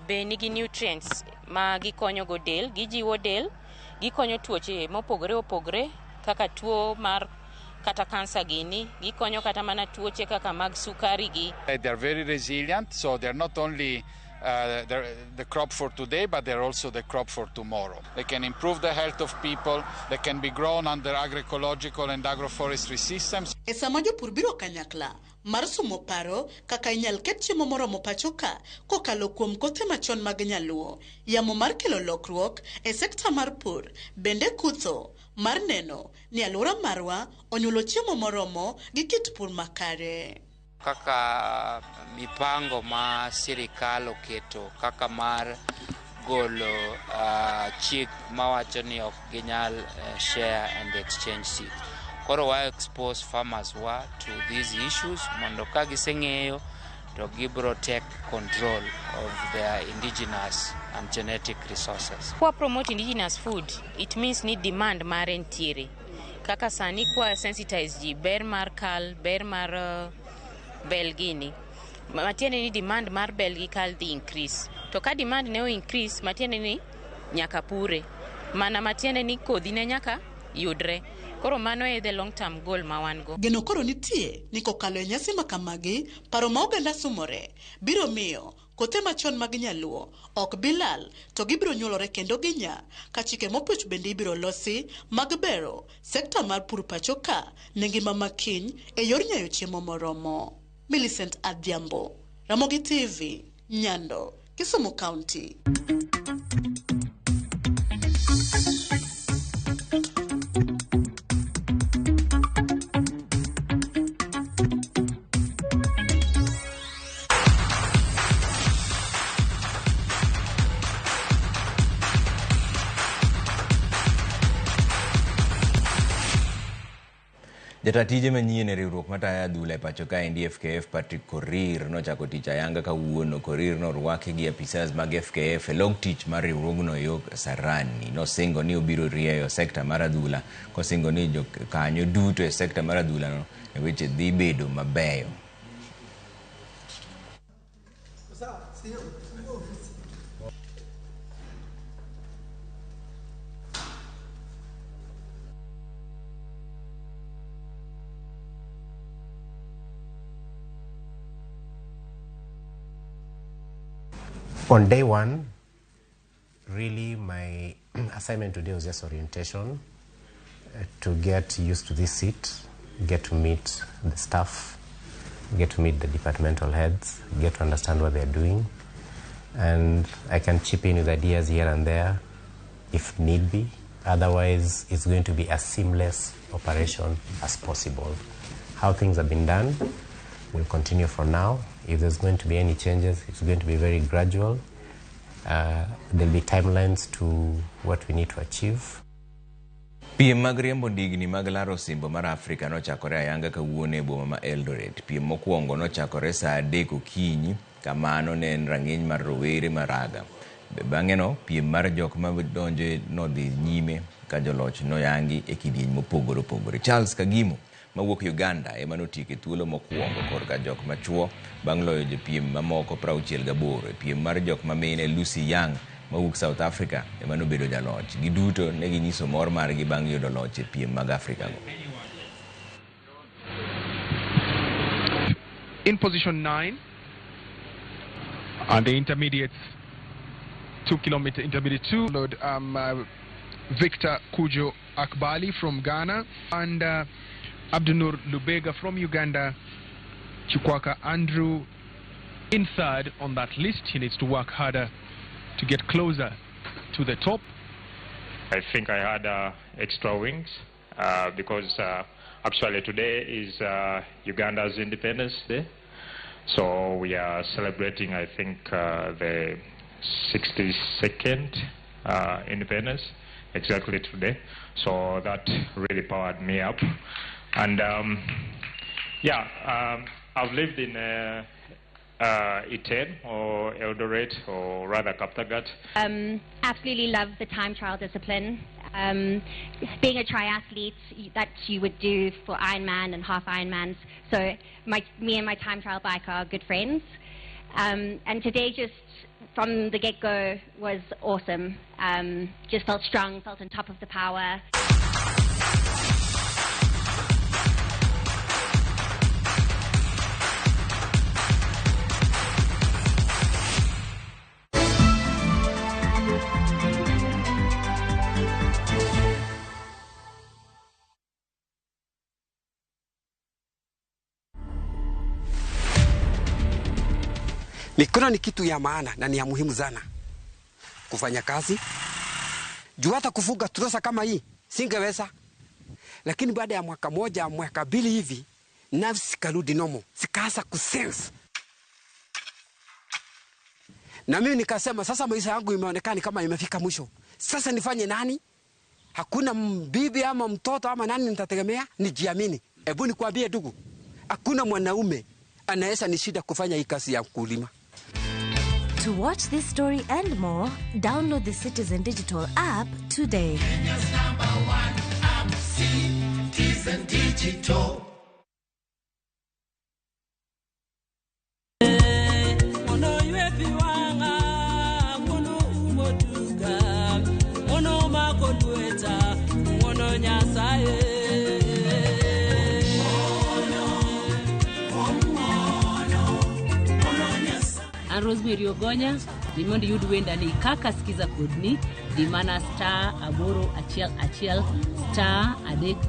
be nigi nutrients ma gikonyo go del, gijiwo del, gikonyo tuoche mopogore opogore kaka tuo mar kata kansa gini, gikonyo kata mana tuoche kaka mag sukari gi. They are very resilient, so they are not only the crop for today, but they're also the crop for tomorrow. They can improve the health of people, they can be grown under agroecological and agroforestry systems. E sama jopur biro kanyakla mar sumo paro kaka inyal ket chiemo moromo pacho ka kokalo kuom kothe machon mag nyaluo, yamo mar kelo lokruok e sekta mar pur bende kutho mar neno ni alwora marwa onyuolo chiemo moromo gi kit pur makare. Kaka mipango ma sirikal oketo kaka mar golo chik mawacho ni ok ginyal share and exchange seed. Koro wa expose farmers wa to these issues mondo ka giseng'eyo to gibro take control of their indigenous and genetic resources. Kwa promote indigenous food, it means ni demand mare ntiere. Kaka sani kwa sensitize ji ber mar kal, ber mar bel gini, matiende ni demand mar bel gi kal dhi increase. To ka demand ne o increase, matiende ni nyaka pure. Mana matiende ni kodhi ne nyaka yudre. Koro mano e the long term goal ma wan go. Geno koro nitie ni kokalo e nyasi ma kamagi, paro ma oganda sumore biro miyo kothe machon mag nyaluo ok bi lal to gibiro nyuolore kendo ginya ka chike mopuch bende ibiro losi mag bero sekta mar pur pacho ka ne ngima makiny e yor nyayo chiemo moromo. Millicent Adhiambo, Ramogi TV, Nyando, Kisumu County. Jata tije manyien e riwruok matayo adhula e pacho kaendi FKF Patrick Korir nochako tich ayanga kawuono. Korir norwaki gi apisas mag FKF e log tich mar riwruogno yo Kasarani. Nosingo ni obiro rieyo sekta mar adhula kosingo ni jokanyo duto e sekta mar adhula no e weche dhi bedo mabeyo. On day one, really my assignment today was just orientation, to get used to this seat, get to meet the staff, get to meet the departmental heads, get to understand what they're doing. And I can chip in with ideas here and there if need be. Otherwise, it's going to be as seamless operation as possible. How things have been done will continue for now. If there's going to be any changes, it's going to be very gradual. There'll be timelines to what we need to achieve. Piem mag riembo ndigni mag laro osimbo mar Afrika nochakore ayanga kawuono e boma ma Eldoret. Piem mokwongo nochakore saa 3 okinyi, kamano ne en rang'iny mar rowere maraga. Bang'e no, piem mar jok ma donjo nodhi nyime ka joloch noyangi e kidieny mopogore opogore. Charles Kagimo mawuok Uganda ema notieko e thuolo mokwongo korka jok machuo bang' loyo jopiem mamoko 68. E piem mar jok mamine, Lucy Young mawuok South Africa ema nobedo jaloch. Giduto ne ginyiso mor margi bang' yudo loch e piem mag Afrika go. In position 9 and the intermediates 2 kilometer intermediate 2 Lord Victor Kujo Akbali from Ghana and Abdunur Lubega from Uganda, Chikwaka Andrew in third on that list. He needs to work harder to get closer to the top. I think I had extra wings because actually today is Uganda's Independence Day. So we are celebrating, I think, the 62nd independence exactly today. So that really powered me up. And I've lived in Iten or Eldoret or rather Kaptagat. Absolutely love the time trial discipline. Being a triathlete, that you would do for Ironman and half Ironmans. So me and my time trial bike are good friends. And today just from the get-go was awesome. Just felt strong, felt on top of the power. Mikono ni kitu ya maana na ni ya muhimu sana kufanya kazi. Juu hata kufuga trosa kama hii singeweza. Lakini baada ya mwaka moja, mwaka mbili hivi, nafsi karudi nomo, sikaanza kusense. Na mimi nikasema sasa maisha yangu imeonekana kama imefika mwisho. Sasa nifanye nani? Hakuna bibi ama mtoto ama nani nitategemea, nijiamini. Hebu nikwambie ndugu, hakuna mwanaume anaweza nishida kufanya hii kazi ya kulima. To watch this story and more, download the Citizen Digital app today. Kenya's #1 app, Citizen Digital. An Rosemary Ogonya, dhi mondo iyud wendani kaka sikiza kodni, di mana *811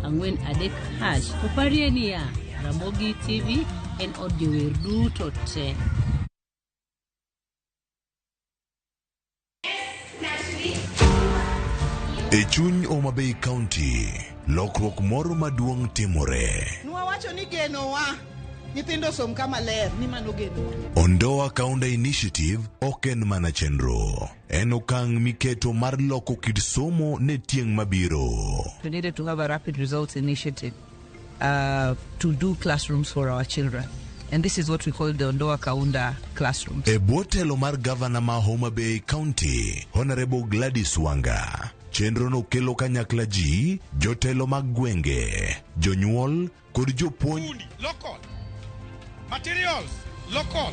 *343#. To parie niya, Ramogi TV en od jower duto te. E chuny Homa Bay County, lokruok moro maduong' timore. Nwawacho ni genowa nyithindo osom kama ler ni mano genowa. Ondoa Kaunda Initiative ok en mana chenro, en okang' miketo mar loko kit somo ne tieng' mabiro. We needed to have a rapid results initiative to do classrooms for our children. And this is what we call the Ondoa Kaunda classrooms. E bwo telo mar gavana ma Homa Bay County, Honorable Gladys Wanga, chenrono kelo kanyakla ji, jotelo mag gwenge, jonyuol kod jopuonj. Local. Materials. Local.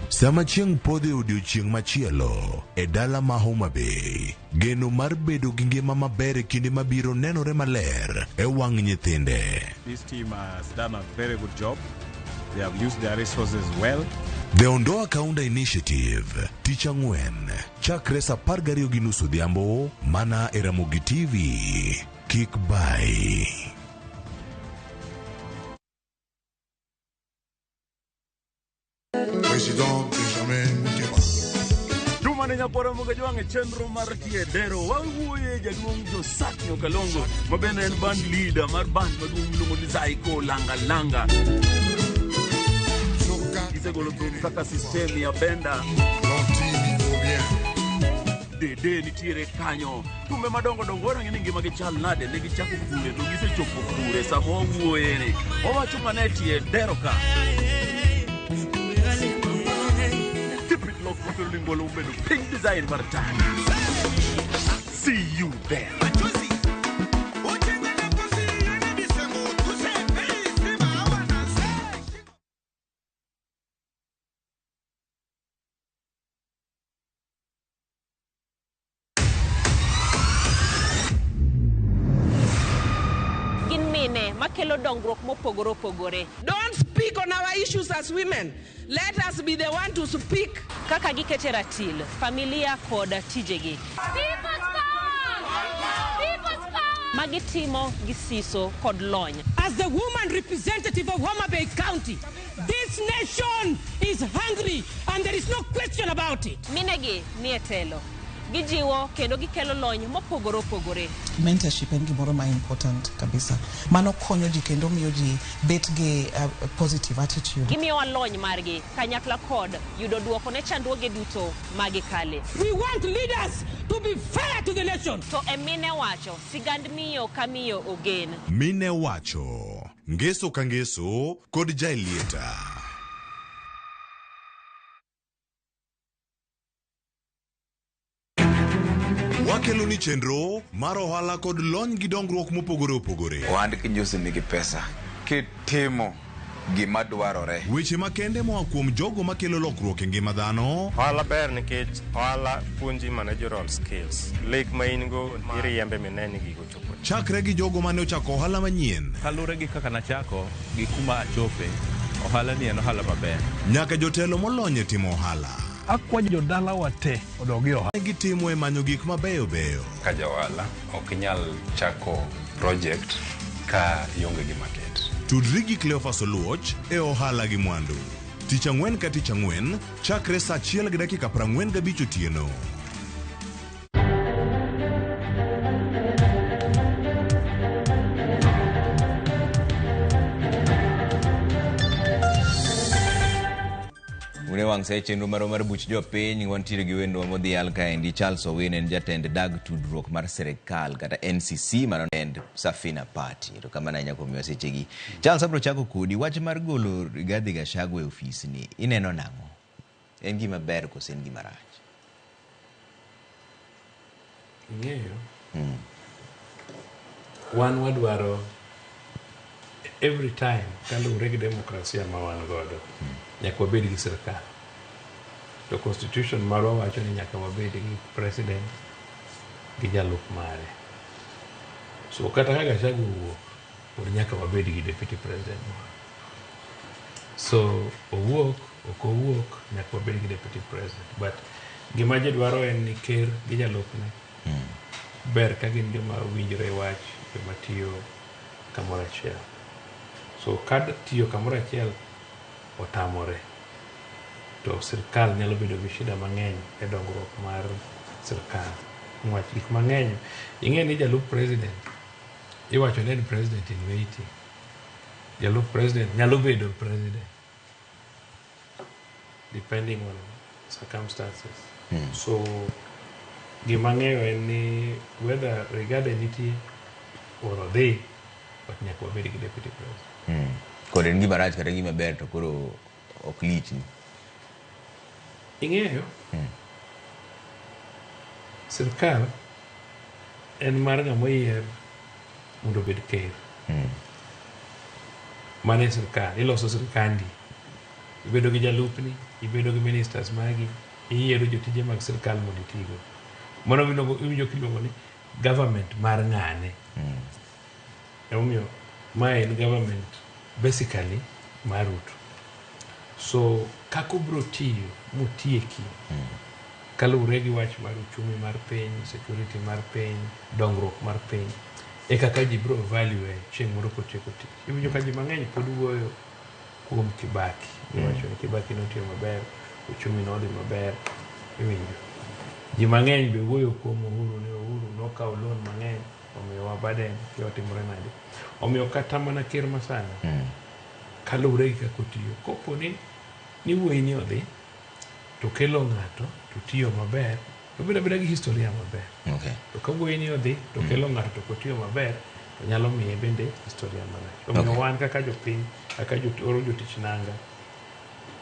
Sama chieng' podho e odiechieng' machielo e dala ma Homa Bay, geno mar bedo gi ngima maber e kinde mabiro nenore maler e wang' nyithinde. This team has done a very good job. They have used their resources well. The Ondoa Kaunda Initiative, tich ang'wen, chakre sa 12:30 odhiambo, mana e Ramogi TV. Kik bai. President Benjamin Muteba. Juma ne nyakwara moga jwang' e chenro mar Tiedero wawuoye jaduong' Josak Nyokalongo ma bende en band leader mar band maduong' miluongo ni Zaiko Langa Langa. Gisegolo thum kaka System ya Benda. Dede nitiere kanyo. Thumbe madongo dongo warang'e ni ngima gi chal nade ne gichako kure to gisechopo kure sama wawuoye ni. Wawacho mana e tie dero ka. Keep it locked for Lingolo Ubedo Pink Design Martana. See you there. Gin mine makelo dongruok mopogore opogore. Don't speak on our issues as women. Let us be the one to speak. Kaka gikete ratil, familia kod tijegi. Magitimo gi siso kod lony. As the woman representative of Homa Bay County, this nation is hungry and there is no question about it. Minegi nie telo. Gijiwo kendo gikelo lony mopogore opogore. Mentorship en gimoro ma important kabisa. Mano konyo ji kendo miyo ji bet gi positive attitude. Gimiyowa lony margi kanyakla kod yudo duoko ne chandruoge duto magikale. We want leaders to be fair to the nation. To e mine wacho, sigand miyo ka miyo ogen. Mine wacho, ngeso ka ngeso kod Jailieta. Wakelo ni chenro mar ohala kod lony gi dongruok mopogore opogore. Ohand kinjusi nigi pesa. Kitimo gima dwarore. Weche makende moa kuom jogo makelo lokruok e ngima dhano. Ohala ber nikech ohala puonji managerial skills. Lek ma in go iriembe mineni ni gigo chopo. Chakre gi jogo mane ochako ohala manyien. Kaluwore gi kaka nachako gi kuma achope, ohala ni en ohala maber. Nyaka jotelo molony e timo ohala. Akwayo jodalawa te odog e ohala. Gitimo e manyo gik mabeyo beyo. Ka ja ohala ok inyal chako project ka ionge gi market. Tudri gi Cleophas Oluoch e ohala gi mwandu. Tich ang'wen ka tich ang'wen, chakre saa 1:45 otieno. Une wang' sa e chenro marwa mar buch jopiny wantiere gi wendwa modhial kaendi Charles Owino en jatend dag tudruok mar sirikal kata NCC mano en Safina Party. Erokamano ahinya kuom miwa sechegi. Charles abiro chako kodi wach mar golo Rigathi Gachagua e ofisni ineno nang'o? En gima ber koso en gima rach? Ing'eyo wan wadwaro every time kaluwore gi demokrasia ma wan godo nyaka wabed gi sirikal to constitution marwa wacho ni nyaka wabed gi president gi jalup mare so kata ka Gachagua owuok pod nyaka wabed gi deputy president moro so owuok Ok owuok, nyaka wabed gi deputy president. But gima ji dwaro en ni ker gi jalupne ber ka gin joma winjore wach, joma tiyo kamoro achiel. So ka tiyo kamoro achiel otamore, to sirkal nyalo bedo gi shida mang'eny e dongruok mar sirkal. Niwach gik mang'eny, ing'e ni jalup president iwacho ni en president in waiting. Jalup president nyalo bedo president depending on circumstances. So gima ang'eyo en ni whether Rigathi nitie or odhi, but nyaka wabed gi deputy president. Kod en gima rach kata gima ber to koro ok lichni. Ing'eyo, sirkal en mar ng'ama oyier mondo obed ker. Mano e sirkal, iloso sirkandi. Ibedo gi jalupni, ibedo gi ministers magi, iyiero jotije mag sirkal mondo itigo. Mano iwinjo kiluongo ni government mar ng'ane. Emomiyo mae en government basically mar Ruto. So kaka obiro tiyo motieki kaluwore gi wach mar uchumi mar piny, security mar piny, dongruok mar piny, e kaka ji biro value chieng' moro kotieko tich. Iwinjo ka ji mang'eny pod wuoyo kuom Kibaki. Giwacho ni Kibaki notiyo maber, uchumi nodhi maber, iwinjo. Ji mang'eny be wuoyo kuom Uhuru ni Uhuru nokawo loan mang'eny omiyowa burden kia otimore nade. Omiyo kata mana ker masani kaluwore gi kaka otiyo, kopo ni wuoyi ni odhi to kelo ng'ato to tiyo maber, to bedo abeda gi historia maber. To ka wuoyi ni odhi to kelo ng'ato to ok otiyo maber, to nyalo miye bende historia marach. Omiyo wan kaka jopiny, kaka oro jotich nanga,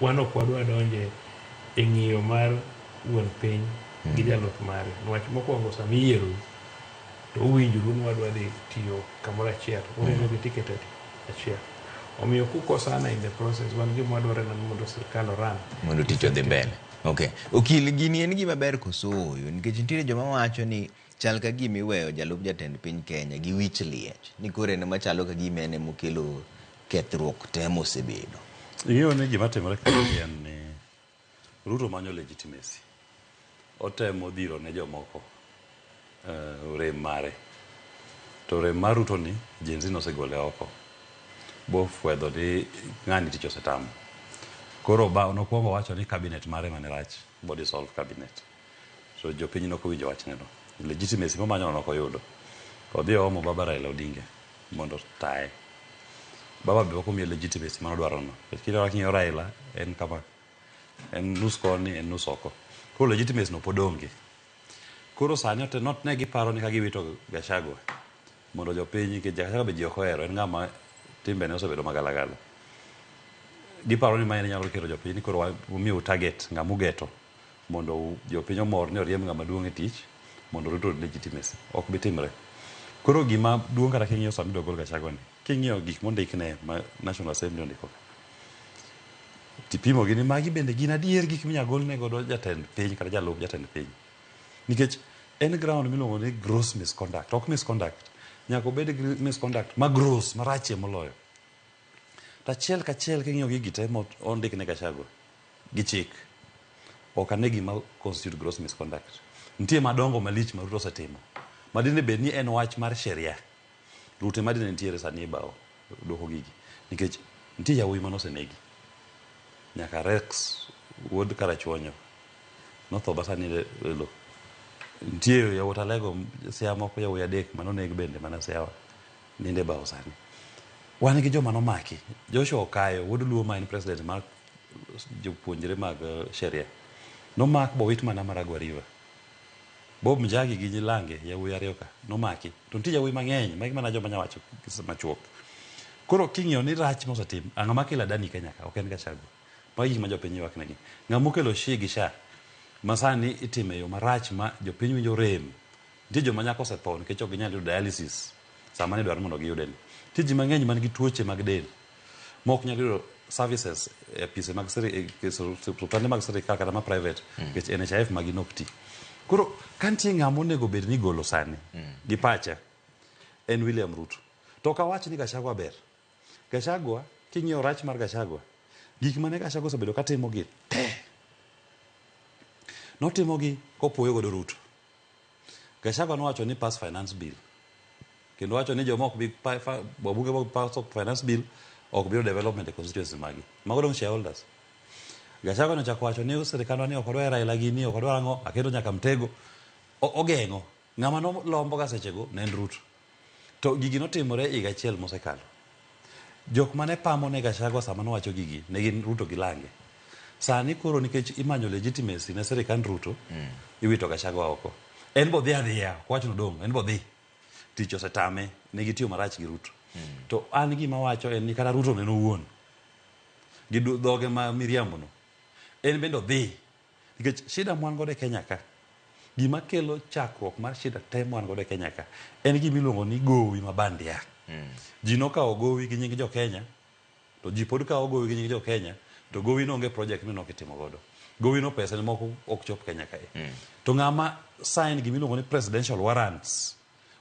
wan ok wadwa donje e ng'iyo mar wuon piny gi jalup mare. Niwach mokwongo sama iyierou, to uwinjoru ni wadwa dhi tiyo kamoro achiel, uringo gi ticket achiel. Omiyo kukosana in the process, wan gima wadwaro en mondo sirkal oran. Mondo tich odhi mbele. Okay. Okil, gini en gima ber koso ooyo? Nikech nitiere joma wacho ni chal ka gima iweyo jalup jatend piny Kenya gi wich liech. Ni koro en ema chalo ka gima en emokelo kethruok te mosebedo. Ing'eyo ni gima timore kae en ni Ruto manyo legitimacy. Otemo dhiro ne jomoko rem mare. To rem mar Ruto ni Gen Z nosegole oko. Bofwedho ni ng'ani tich osetamo. Koro ba nokwongo wacho ni cabinet mare mane rach, bo dissolve cabinet. So jopiny nok owinjo wachne no. Legitimacy momanyo no nok oyudo. Odhi oomo baba Raila Odinga mondo otaye. Baba be ok omiye legitimacy manodwaro no. Nikech kinde king'iyo Raila en kama, en nus koni, en nus oko. Koro legitimacy no pod onge. Koro sani not ne giparo ni ka giwito Gachagua mondo jopiny, nikech Gachagua be ji ok ohero, en ng'ama timbene osebedo magalagala. Giparo ni mae nyalo kelo jopiny ni koro wamiyo target ng'ama ugeto mondo jopiny omor ni oriemb ng'ama duong' e tich mondo Ruto oyud legitimacy. Ok bi timre. Koro gima duong' kata king'iyo sama idwa gol Gachagua ni, king'iyo gik mondikne ma National Assembly ondiko ka, tipimo gi ni magi bende gin adier gik minyalo golne godo jatend piny kata jalup jatend piny. Nikech en ground miluongo ni gross misconduct, ok misconduct. Nyaka obed gi misconduct ma gross, marachie moloyo. To achiel kachiel king'iyo gigi te mondikne Gachagua gi chik, ok ane gima constitute gross misconduct. Nitie madongo malich ma Ruto osetimo. Ma dine bed ni en wach mar sheria. Ruto ema dine nitiere sani e bao duoko gigi. Nikech nitie yawuoyi manosenegi. Nyaka Rex wuod Karachuonyo notho ba sani e lo. Nitie yawuot Alego Siaya moko yawuoyi adek manoneg bende mana Siaya ninde e bao sani. Wan gi joma nomaki. Joshua Okayo wuod Luo ma en president mar jopuonjre mag sheria. Nomak bowit mana Maragua River. Bob Njagi gi Nyilange yawuoyi ariyo ka nomaki. To nitie yawuoyi mang'eny, magi mana joma nyawacho machuok. Koro king'iyo ni rach mosetim, ang'ama kelo Adani Kenya ka? Ok en Gachagua. Magi gik ma jopiny ywak negi. Ng'ama okelo SHI gi SHA ma sani itimo e yo marach ma jopiny winjo rem. Nitie joma nyaka osetho nikech ok ginyal yudo dialysis sama ne dwaro mondo giyude ni. Nitie ji mang'eny man gi tuoche mag del ma ok nyal yudo services e apise mag osiptande mag sirikal kata ma private nikech NHIF magi nok ti. Koro ka nitie ng'ama onego bed ni igolo sani gi pacha en William Ruto. To ok awach ni Gachagua ber. Gachagua, king'iyo rach mar Gachagua, Gik mane Gachagua osebedo katimo gi te, notimogi kopuoyo godo Ruto. Gachagua nowacho ni pass finance bill. Kendo wacho ni joma ok bi wabunge ma ok pass finance bill ok biro development e constituency magi. Mago dong shareholders. Gachagua nochako wacho ni sirikandwa ni ok odwar Raila gini, ok odwar ang'o, aketo nyaka mtego. Ogeng'o. Ng'ama nolombo ga sechego ne en Ruto. To gigi notimore higa achiel mosekalo. Jok mane pamo ne Gachagua sama nowacho gigi ne gin Ruto gi lange. Sani koro nikech imanyo legitimacy ne sirikand Ruto, iwito Gachagua oko. En bo dhi adhiya, ok wach nodong', en bo dhi. Tich osetame, ne gitiyo marach gi Ruto. To an gima wacho en ni kata Ruto neno owuon gi dhoge ma miriambo no, en bende odhi. Nikech shida mwan godo e Kenya ka, gima kelo chakruok mar shida te mwan godo e Kenya ka, en gima iluongo ni gowi ma bandia. Ji nokawo gowi gi nying jo Kenya, to ji pod kawo gowi gi nying jo Kenya, to gowi no onge project mineno kitimo godo. Gowi no pesa ne moko ok chop Kenya kae. To ng'ama sign gima iluongo ni presidential warrants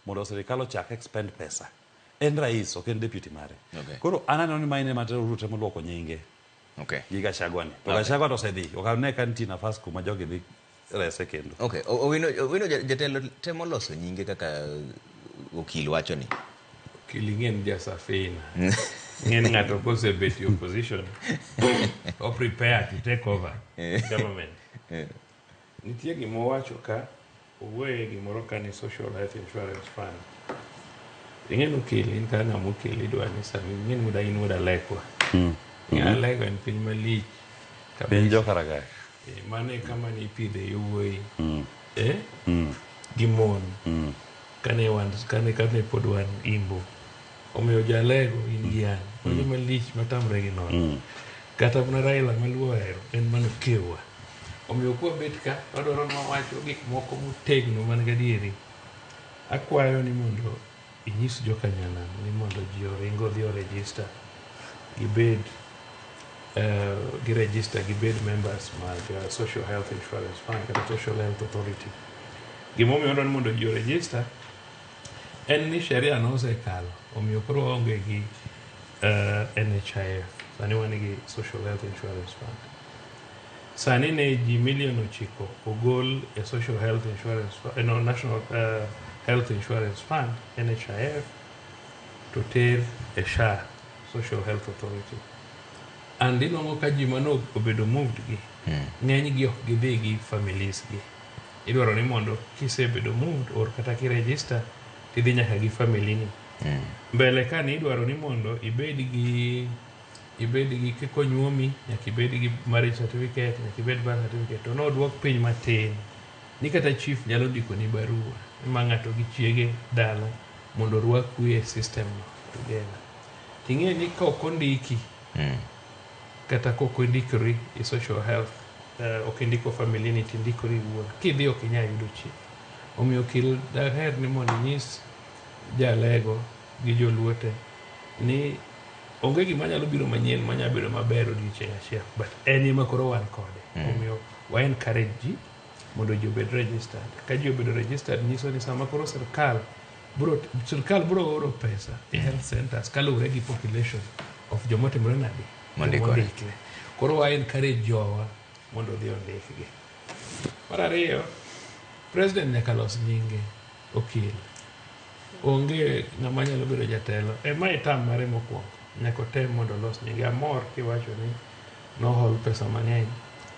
mondo sirikal ochak expend pesa en rais, ok en deputy mare. Koro an aneno ni maine ema Ruto temo luoko nyinge gi Gachagua ni. To Gachagua to osedhi, ok ane ka nitie nafas kuma jogi dhi rese kendo. Okay. Owino jatelo temo loso nyinge kaka okil wacho ni. Okil ing'e ni ja safina. Ing'e ni ng'ato kosebet e opposition, o prepare to take over government. Nitie gima owacho ka, owuoye gimoro ka ni Social Health Insurance Fund. Ing'e ni okil, in kaka ng'ama okil idwa ni sami, ing'e ni wuod in wuod Alekwa. Ing'e Alekwa en piny malich. Piny Jokaragak. Mano e kama ne ipidhe yowuoyi. Gi mon. Kane wan, kane pod wan imbo. Omiyo jalego in gi an. Wan joma lich matamre gi nono. Kata mana Raila maluo ohero en mana okewa. Omiyo kwabet ka, wadwaro ni wawacho gik moko motegno man gadieri. Akwayo ni mondo inyis joka nyanam ni mondo ji oring odhi o register gibed gi register gibed members mag Social Health Insurance Fund kata Social Health Authority. Gimomiyo wadwaro ni mondo ji o register en ni sheria nosekalo, omiyo koro waonge gi NHIF. Sani wan gi Social Health Insurance Fund. Sani ne ji milion 9 ogol e Social Health Insurance Fund, no, National Health Insurance Fund, NHIF, to ter e SHA, Social Health Authority. And inwang'o ka ji mano obedo moved gi, ng'eny gi ok gidhi gi families gi. Idwaro ni mondo kisebedo moved or kata kiregister, tidhi nyaka gi family ni. Mbele ka ni idwaro ni mondo ibed gi konyuomi, nyaka ibed gi marriage certificate, nyaka ibed birth certificate. To nodwok piny matin ni kata chief nyalo ndiko ni barua ma ng'ato gi chiege dala mondo orwaku e system no together. Ting'e ni ka ok ondiki, kata ka ok ondikori e social health, ok indiko family ni tindikori iwuon, kidhi ok inyal yudo chief. Omiyo okil daher ni mondo inyis jalego gi joluo te ni onge gima nyalo biro manyien manyalo bedo maber odiochieng' achiel, but en ema koro wan kode. Omiyo wa encourage ji mondo ji obed registered. Ka ji obedo registered nyiso ni sama koro sirkal biro oro pesa e health centers kaluwore gi population of jomotimore nade? Mondikore. Koro wa encourage jowa mondo odhi ondikgi. Mar ariyo, president nyaka los nyinge okil. Onge ng'ama nyalo bedo jatelo. Ema e term mare mokwongo. Nyaka otem mondo olos nyinge. Amor kiwacho ni nohol pesa mang'eny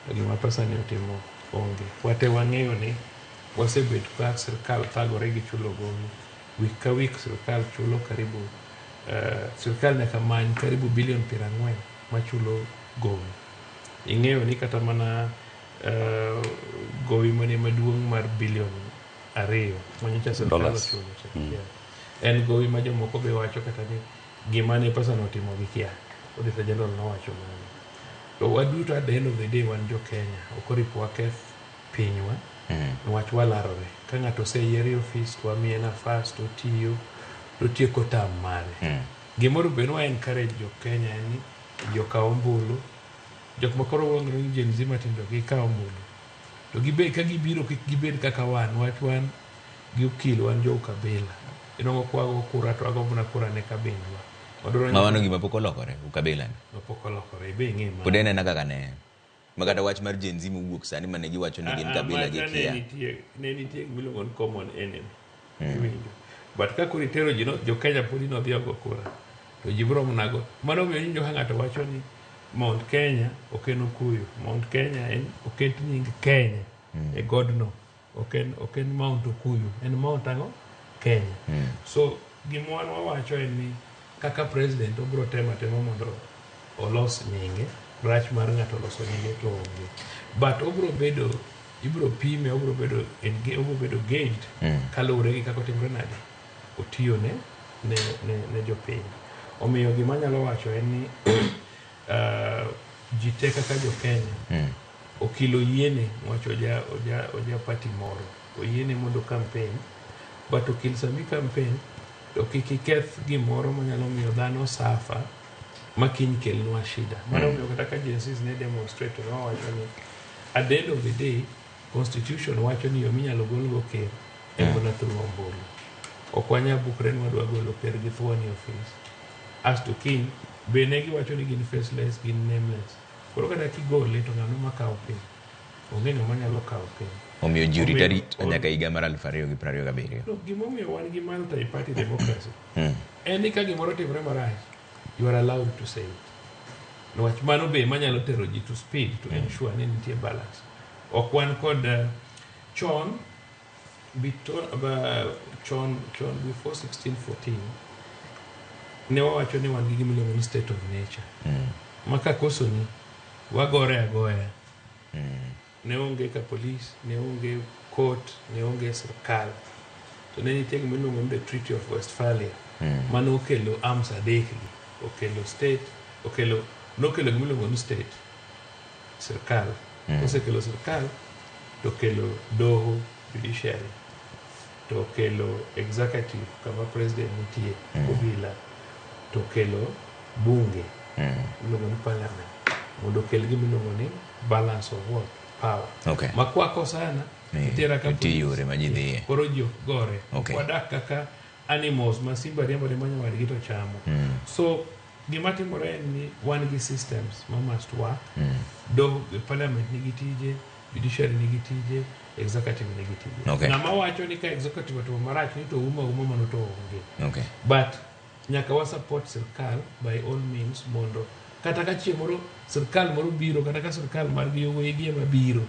to gima pesa ni otimo onge. Wate wang'eyo ni wasebet ka sirkal thagore gi chulo gowi. Wik ka wik sirkal chulo karibu sirkal nyaka many karibu bilion 40 machulo gowi. Ing'eyo ni kata mana gowi mane maduong' mar bilion 2 manyocha sirkal ochulo. En gowi ma jomoko be wacho kata ni gima ne pesa no otimo gikia. Auditor General nowacho mano. To waduto at the end of the day wan jo Kenya. Ok oripo waketh pinywa. Niwach walarore. Ka ng'ato oseyier e ofis to wamiye nafas to otiyo to otieko term mare. Gimoro be nwa encourage jo Kenya en ni ji okaw ombulu. Jok makoro wang'ore ni Gen Z matindo gikaw ombulu. To gibed ka gibiro kik gibed kaka wan. Wach wan gi okil wan jo ukabila. Inwang'o kwago kura to ago mana kura ne kabindwa. Wadwaro Ma mano gima pok olokore ukabila ni. Pok olokore, ibe ing'e ma. Pod en ena kaka ne en. Ma kata wach mar Gen Z mowuok sani mane giwacho ni gin kabila gi gikia. Ne nitie gima iluongo ni common enemy. Iwinjo. But ka koro itero ji no, jo Kenya podi nodhi ogo kura. To ji biro mana go. Mano omiyo iwinjo ka ng'ato wacho ni Mount Kenya ok en Okuyu. Mount Kenya en oket nying Kenya e godno. Ok en ok en Mount Okuyu, en Mount ang'o? Kenya. So gima wan wawacho en ni kaka president obiro temo atema mondo olos nyinge, rach mar ng'ato loso nyinge to onge. But obiro bedo ibiro pime obiro bedo obiro bedo gauged kaluwore gi kaka otimore nade otiyo ne ne ne, ne jopiny. Omiyo gima anyalo wacho en ni ji te kaka jo Kenya okil oyiene wacho oja oja oja party moro oyiene mondo campaign but okil sami campaign to kik iketh gimoro manyalo miyo dhano suffer ma kiny kelnwa shida. Mano omiyo kata ka Gen Zs ne demonstrate to wawacho ni at the end of the day constitution wacho ni yo minyalo golgo ker en mana through ombulu. Ok wanyal bukre ni wadwa golo ker gi thuon e ofis. Asto kiny be ne giwacho ni gin faceless, gin nameless. Koro kata kigole to ng'ano makawo piny? Onge ng'ama nyalo kawo piny. Omiyo ji orit Omiyo- arita nyaka higa mar 2027. No, gimomiyo wan gi multi party democracy en ni ka gimoro otimore marach you are allowed to say it. Niwach mano be manyalo tero ji to speed to ensure ni nitie balance. Ok wan kod chon chon chon before 1614 ne wawacho ni wan gi gima iluongo ni state of nature. Ma ka kosoni wagore agoya. Ne onge ka police, ne onge court, ne onge sirkal. To ne nitie gima iluongo ni the Treaty of Westphalia. Mano okelo arms adek gi. Okelo state, okelo nokelo gima iluongo ni state, sirkal. Kosekelo sirkal, to okelo doho, judiciary. To okelo executive kama president nitie, obila. To okelo bunge, iluongo ni parliament. Mondo okel gima iluongo ni balance of what? Power. Ma kwakosana, itera ka Nitie police. yore ma ji dhiye. Koro ji ok gore. Wadak kaka animals ma simba riembo riemba nyawadgi to chamo. So gima timore en ni wan gi systems ma must work. Do parliament nigi tije, judiciary nigi tije, executive nigi tije. Ng'ama wacho ni ka executive otimo marach ni to uma uma mano to onge. But nyaka wa support sirkal by all means mondo kata ka chieng' moro sirkal moro biro kata ka sirkal margi owegi ema biro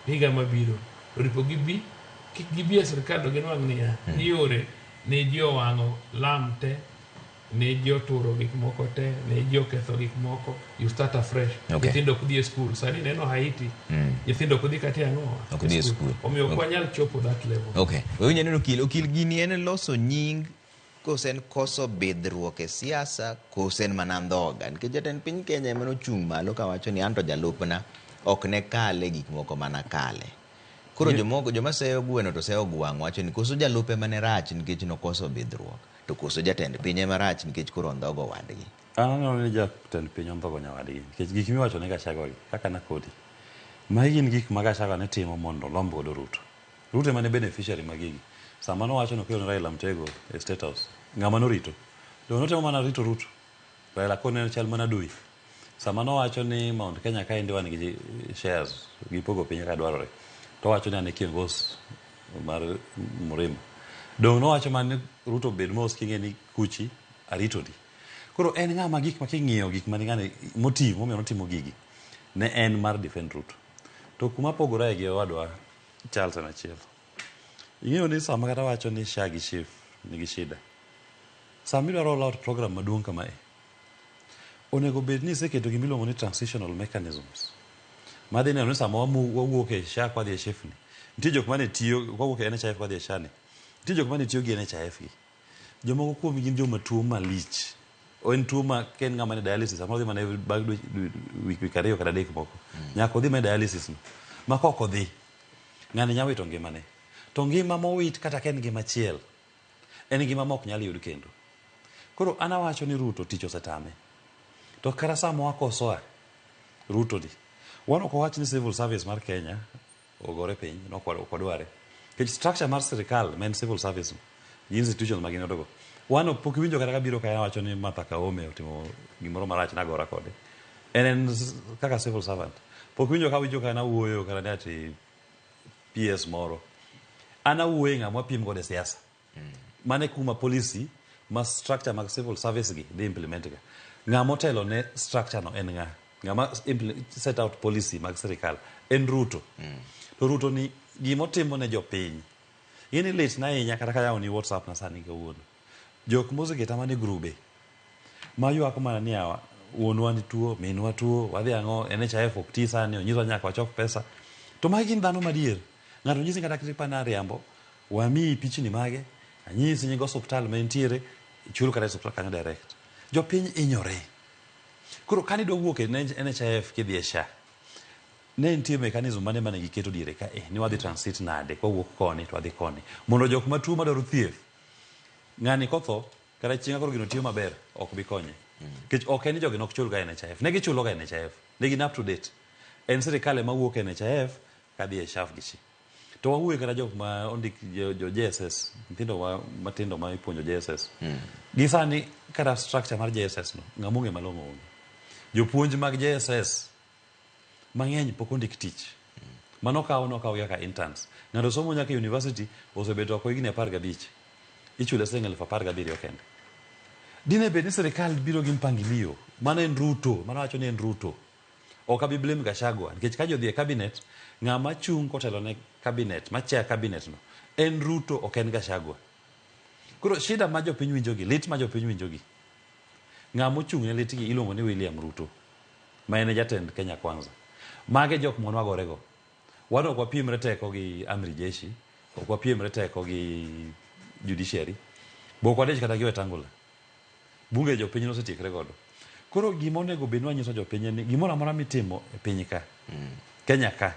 higa mabiro to ripo gibi kik gibi e sirkal to ginwang' niya ni yore ne ji owang'o lam te ne ji oturo gik moko te ne ji oketho gik moko you start afresh. Nyithindo ok dhi e skul sani neno Haiti nyithindo ok dhi kata e ang'o Ok dhi e skul. Omiyo ok wanyal chopo that level. Okay. Wawinjo neno okil, okil gini en loso nying kose en koso bidhruok e siasa kose en mana ndhoga nikech jatend piny Kenya ema nochung' malo kawacho ni anto jalupna ok ne kale gik moko mana kale. Koro jomoko joma seyo gweno to seyo gwang' wacho ni koso jalup ema ne rach nikech nokoso bidhruok to koso jatend piny ema rach nikech koro ondhogo wadgi. An aneno ni jatend piny ondhogo nyawadgi nikech gik miwacho ne Gachagua gi kaka nakodi magi gin gik ma Gachagua ne timo mondo olomb godo Ruto. Ruto ema ne beneficiary mag gigi. Sama nowacho ni okelo ne Raila Mtego e State House, ng'ama norito? Donge notemo mana rito Ruto? Raila koro ne chal mana adui. Sama nowacho ni Mount Kenya kaendi wan gi shares gipogo piny kaka dwarore, to owacho ni an e kiongozi mar Mrima. Donge nowacho mana ni Ruto bed mos king'e ni kuchi aritoni. Koro en ng'ama gik ma king'iyo gik mane ng'ani motive momiyo notimo gigi ne en mar defend Ruto. To kuma pogore gi owadwa Charles en achiel. Ing'eyo ni sama kata wacho ni SHA gi SHIF nigi shida. Sama idwa roll out program maduong' kamae, onego bed ni iseketo gima iluongo ni transitional mechanisms. Madhi neno ni sama wawuok e SHA kwadhi e SHIF ni, nitie jok mane tiyo, kwawuok e NHIF kwadhi e SHA ni, nitie jok mane tiyo gi NHIF gi. Jomoko kuomgi gin joma tuo malich. En tuo ma ka en ng'ama ni dialysis, samoro odhi mana bang' wik ariyo kata adek moko. Nyaka odhi mana dialysis no. Ma kok odhi, ng'ani nyalo wito ngimane. To ngima mowit kata ka en ngima achiel, en ngima ma ok nyal yud kendo. Koro an awacho ni Ruto tich osetame. To kata sama wakosoa Ruto ni, wan ok wawach ni civil service mar Kenya ogore piny, ok wadware. Nikech structure mar sirikal ma en civil service no, gi institutions ma gin godo go, Wan ok pok iwinjo kata kabiro ka wacho ni Martha Koome otimo gimoro marach nagora kode. En en kaka civil servant. Pok iwinjo ka winjo ka nawuoyo kata ni ati PS moro. An awuoyo e ng'ama wapiem godo e siasa. Mano e kuma policy ma structure mag civil service gi dhi implement ga. Ng'ama otelo ne structure no en ng'a? Ng'ama set out policy mag sirikal en Ruto. To Ruto ni gimotimo ne jopiny. Ing'e ni litna ahinya kata kayawo ni WhatsApp na sani kawuono. Jok moseketa mana e grube ma ywak mana ni yawa wuonwa ni tuo, minwa tuo, wadhi ang'o, NHIF ok ti sani, onyiswa nyaka wachok pesa. To magi gin dhano madier. Ng'ato nyisi kata kata pana riambo, wamiyi pichni mage, anyisi nying osuptal ma entiere, ichul kata e osuptal kanyo direct. Jopiny hinyore. Koro kane idwa wuok e NHIF kidhi e SHA, ne nitie mechanism mane mane giketo diere ka e ni wadhi transit nade kwawuok koni to wadhi koni mondo jok matuo madwaro thieth ng'ani kotho kata chieng' koro gino tiyo maber ok bi konye nikech ok en ni jogi nok chul ga NHIF ne gichulo ga NHIF ne gin up to date en sirikal ema wuok e NHIF kadhi e SHAF gi SHI to wawuoye kata jok ma ondik jo JSS nyithindo wa matindo ma ipuonjo JSS gi sani kata structure mar JSS no ng'ama ong'e malong'o onge jopuonj mag JSS mang'eny pok ondik tich mano kawo nokaw kaka interns ng'ato somo nyaka e university osebet oko higni 15 ichule siling 17,000 kende dine bed ni sirikal biro gi mpangilio mano en Ruto mano wacho ni en Ruto ok abi blame Gachagua nikech ka jodhi e cabinet ng'ama chung' kotelo ne cabinet ma chair cabinet no en Ruto ok en Gachagua koro shida ma jopiny winjogi lit ma jopiny winjogi ng'ama ochung' ne litgi iluongo ni William Ruto ma en e jatend Kenya Kwanza. Mage jok ma nwagorego. Wan ok wapiemre teko gi amri jeshi, ok wapiemre teko gi judiciary, be ok wadich kata gi Wetangula. Bunge jopiny nosetiekre godo. Koro gima onego bed ni wanyiso jopiny en ni gimoro amora mitimo e piny ka, Kenya ka,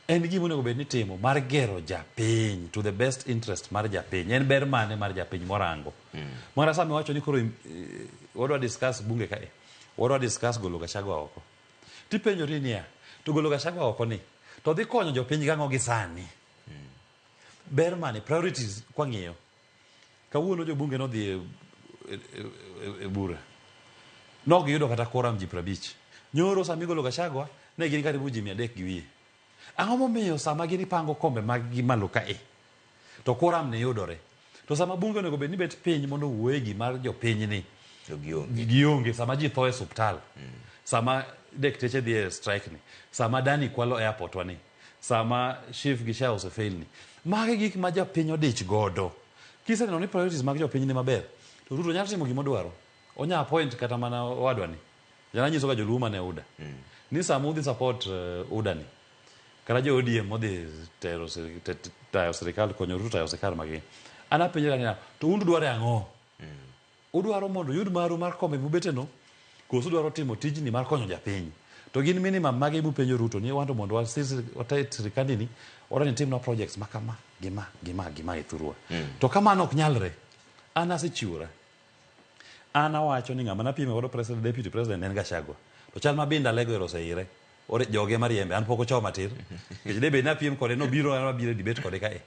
en gima onego bed ni itimo mar gero japiny to the best interest mar japiny. En ber mane mar japiny morango. Mara sama iwacho ni koro wadwa discuss bunge kae, wadwa discuss golo Gachagua oko. Tipenjori niya, to golo Gachagua oko ni, to dhi konyo jopiny gang'o gi sani? Ber mane? Priorities kwang'iyo. Kawuono jobunge nodhi e bura. Nok giyudo kata quorum ji 50. Nyoro sama igolo Gachagua, ne gin karibu ji 300 gi wiye. Ang'o momiyo sama gin ipango kombe mag gi malo kae, to quorum ni yudore. To sama bunge onego bed ni bet piny mondo owuoye gima jopiny ni, To gionge. gionge sama ji tho e suptal, sama dekteche dhi e strike ni, sama Dani kwalo airport wa ni, sama SHIF gi SHA osefail ni. Magi gik ma japiny odich godo. Kiseneno ni priorities mag jopiny ni maber, to Ruto nyalo timo gima odwaro. Onya appoint kata mana owadwa ni. Jana nyiso ga joluo mane UDA. Ni sama udhi support UDA ni, kata jo ODM modhi tero tayo sirikal, konyo Ruto tayo sirikal magi. An apenjora niya, to un udwaro ang'o? Udwaro mondo uyud maru mar kombe mubeteno, koso udwaro timo tijni mar konyo japiny? To gin minimum mage mupenjo Ruto ni wanto mondo watae sirikandi ni, wadwa ni timnwa projects ma kama, gi ma, gi ma, gi ma e thurwa. To kamano ok nyalre, an asechiwora. An awacho ni ng'ama napime godo president, deputy president en Gachagua. To chal ma binda lego ero oseire. Ore joge mariembe, an pok ochoma tir. Nikech debe napiem kode, nobiro an wabiro e debate kode kae.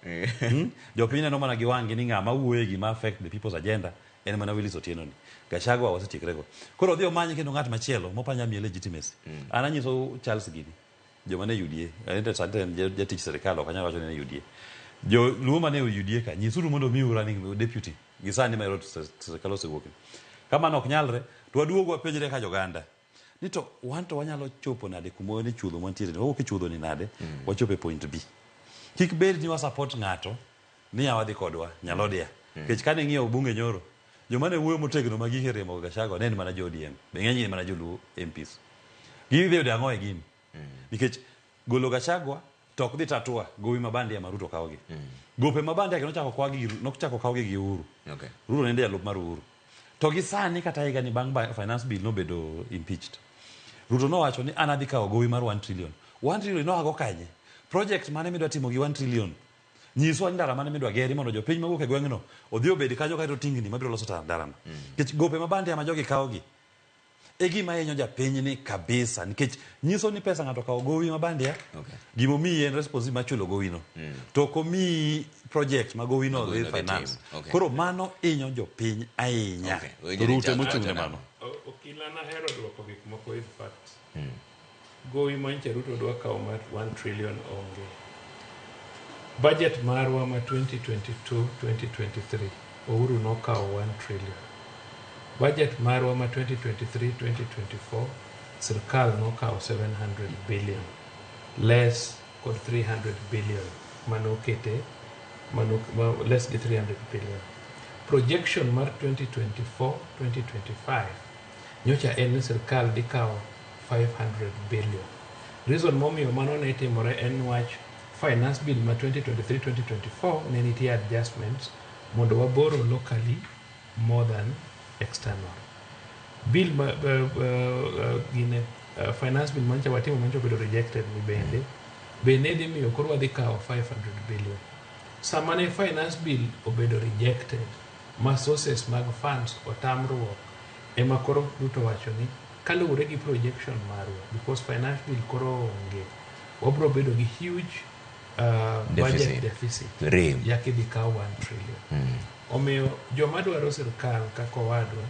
Jopiny neno mana gi wang'gi ni ng'ama wuoye gima affect the people's agenda en mana Willis Otieno ni. Gachagua wasetiekre go. Koro odhi omany kendo ng'at machielo mopanya miye legitimacy. An anyiso Charles gini, joma ne UDA, en sani en jatich sirikal ok anyal wacho ni en UDA. Jo Luo mane UDA ka, nyisuru mondo omiu running deputy gi sani ma sirikal osewuok. Kamano ok nyalre, to waduog wapenjre ka joganda. Ni to wan to wanyalo chopo nade kuma ni chuodho mantiere ni, wawuok e chuodho ni nade, wachopo e point B. Kik bed ni wa support ng'ato ni yawa dhi kodwa nyalodia. Nikech kane ing'iyo bunge nyoro, joma ne wuoyo motegno ma gike riembo Gachagua ne en mana jo ODM. Be ng'eny gi mana joluo MPs. Gidhi yudo ang'o e gini? Nikech golo Gachagua to ok dhi tatua gowi ma bandia ma Ruto kawogi. Gope ma bandia gi nochako kawgi gi Uhuru. Ruto ne en jalup mar Uhuru. To gi sani kata higa ni bang' finance bill nobedo impeached. Ruto nowacho ni an adhi kawo gowi mar 1 trillion. 1 trillion noago kanye? Project mane midwa timo gi 1 trillion? Nyiswa ni ndara mane midwa geri mondo jopiny mawuok e gweng'no odhi obed kanyo kaeto tingni mabiro loso ndarano. Nikech gope ma bandia ma jogi kawogi. E gima hinyo japinyni kabisa nikech nyiso ni pesa ng'ato okawo gowi ma bandia gimomiyi en responsibility mar chulo gowino to ok omiyi project ma gowino Ma dhi gowino dhi finance. timo. Okay. Koro mano hinyo jopiny ahinya. Okay. To Winjo ni Ruto Charles mochung' ne wacho mano. Okila nahero duoko gik moko with facts. Gowi manyicha Ruto dwa kawo mar 1 trillion onge. Budget marwa ma 2022-2023 Uhuru nokawo 1 trillion. Budget marwa ma 2023-2024 sirkal nokawo 700 billion less kod 300 billion manokete mano, ma, less gi 300 billion. Projection mar 2024-2025 nyocha en ni sirkal dhi kawo 500 billion. Reason momiyo mano ne timore en wach finance bill ma 2023-2024 ne nitie adjustments mondo waboro locally more than external. Bill ma gine finance bill mancha watimo mancha obedo rejected ni bende be ne dhi miyo koro wadhi kawo 500 billion. Sama ne finance bill obedo rejected ma sources mag funds otamruok ema koro Ruto wacho ni kaluwore gi projection marwa because finance bill koro onge wabro bedo gi huge budget Deficit. deficit Rem. yaka idhi kaw 1 trillion. Omiyo joma dwaro sirkal kaka owadwa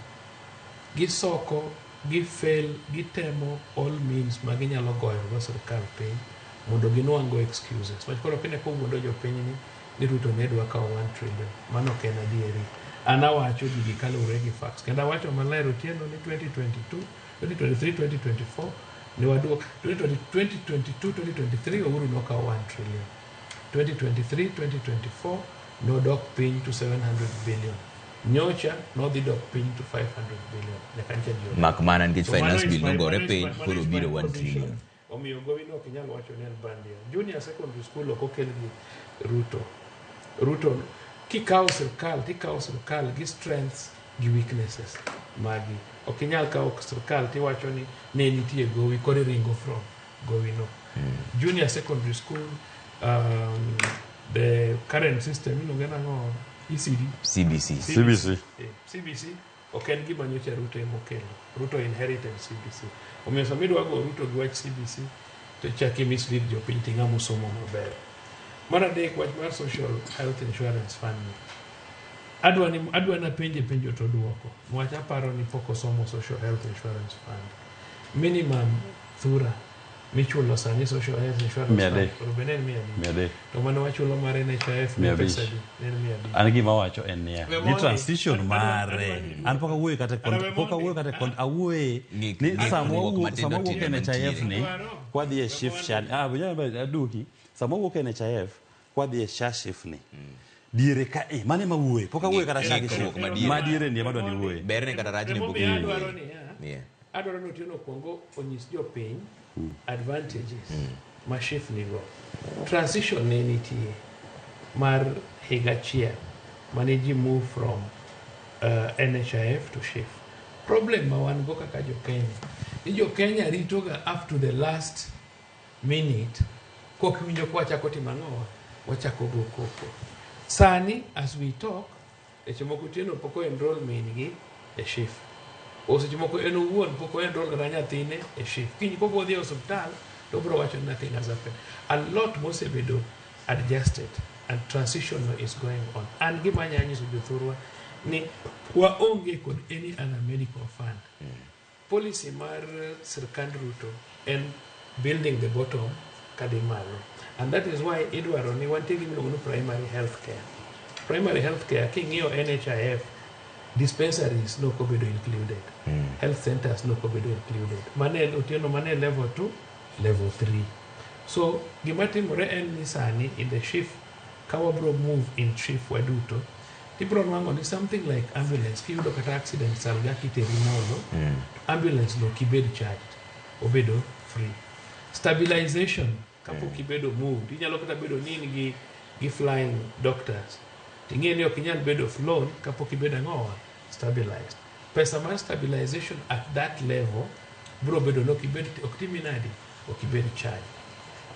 gisoko gifail gitemo all means ma ginyalo goyo go sirkal piny mondo ginwang'go excuses. Wach koro kine kowuondo jopiny ni Ruto ne dwa kawo 1 trillion mano ok en adieri. An awacho gigi kaluwore gi facts kendo awacho maler otieno ni 2022 2023 2024 ne waduok 2022 2023 Uhuru nokawo 1 trillion 2023 2024 nodok piny to 700 billion nyocha nodhi dok piny to 500 billion nyaka ncha ji odok. Mak mana nikech So mano finance is bill nogore mano is piny, mano koro is my obiro 1 position. trillion. Omiyo gowino ok inyal wacho ni en bandia. Junior secondary school ok okel gi Ruto. Ruto kikawo sirkal tikawo sirkal gi strengths gi weaknesses magi. Ok inyal kawo sirkal tiwacho ni ne nitie gowi koro iringo from gowino. Junior secondary school the current system iluonge nang'o ECD CBC. CBC. CBC ok en gima nyocha Ruto ema okelo. Ruto inherited CBC. Omiyo sama idwa go Ruto gi wach CBC to ichak i mislead jopiny to ing'ama osomo maber. Mar adek wach mar social health insurance fund ni. Adwa ni adwa napenje penjo to duoko. Niwach aparo ni pok osomo social health insurance fund. Minimum thura michulo sani social health insurance Mia fund adek. koro be ne en 500. 300. To mane wachulo mar NHIF Mia ne abich. pesa adi? Ne en 500. An gima awacho en niya, We ni mondi. transition mare an pok awuoye kata pok awuoyo kata awuoye ni ng'ikruok sama wawuok matindo sama wawuok tindo NHIF ni mantiere. kwadhi e SHIF sha aduki sama wawuok e NHIF kwadhi e SHA SHIF ni diere ka e mano ema wuoye pok awuoye kata SHA gi SHIF Ng'ikruok madiere. ma diere ni ema adwa ni wuoye Berne kata rachne pok Emomiyo iwuoye. adwaro niya, Yeah. adwaro ni Otieno okuongo onyis jopiny advantages ma SHIF nigo. Transition ne nitie mar higa achiel mane ji move from NHIF to SHIF. Problem ma wan go kaka jo Kenya, ni jo Kenya ritoga up to the last minute kok winjo ka wachako timo ang'owa, wachako go koko. Sani as we talk, seche moko Otieno pok o enroll min gi e SHIF. O seche moko en owuon pok o enroll kata nyathine e SHIF. Kiny kok odhi e osiptal to obiro wacho ni nothing has happened. A lot mosebedo adjusted and transition no is going on. An gima anyalo nyiso jothurwa ni waonge kod any other medical fund. Policy mar sirkand Ruto en building the bottom kadhi malo. And that is why idwaro ni wantie gi miluongo ni primary health care. Primary health care king'iyo NHIF dispensaries nok obedo included. Health centers nok obedo included. Mane Otieno mane level 2, level 3. So gima timore en ni sani in the SHIF ka wabro move in SHIF waduto tibro nwang'o ni something like ambulance kiyudo kata accident salga kiteri molo ambulance no kibed charged obedo free stabilization kapok ibedo moved inyalo kata bedo ni in gi flying doctors ting'e ni ok inyal bedo flown kapok ibedo ang'owa stabilized pesa mar stabilization at that level bro bedo ni ok ibed ok timi nadi ok ibed charged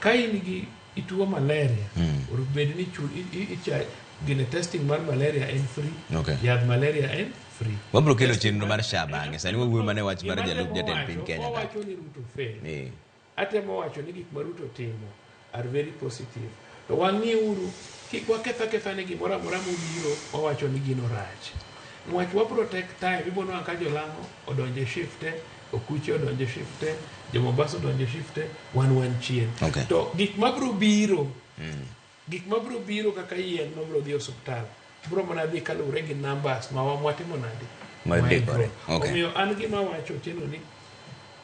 ka in gi ituo malaria or bed ni Gine testing mar malaria en free. Okay. Yath malaria en free. Wabro kelo chenro mar SHA bang'e. Sani wawuoyo mana e wach mar Gima jalup atemo jatend piny wacho, Kenya ka. Wawacho ni Ruto fail. Eh. Atemo wacho ni gik ma Ruto timo are very positive. To wang'iuru, kik waketh aketha ni gimoro amora mobiro wawacho ni gino rach. Niwach wabro take time, ibo nwang'o ka jolang'o odonjo e shift te, okuche odonjo e shift te, jo Mombasa odonjo e shift te, wan wan chien. Okay. To gik mabro biro, gik mabro biro kaka yien mabro dhi e osuptal, bro mana dhi kaluwore gi numbers ma watimo nade. Ma Ma ndikore. enroll. Okay. Omiyo an gima wacho Otieno ni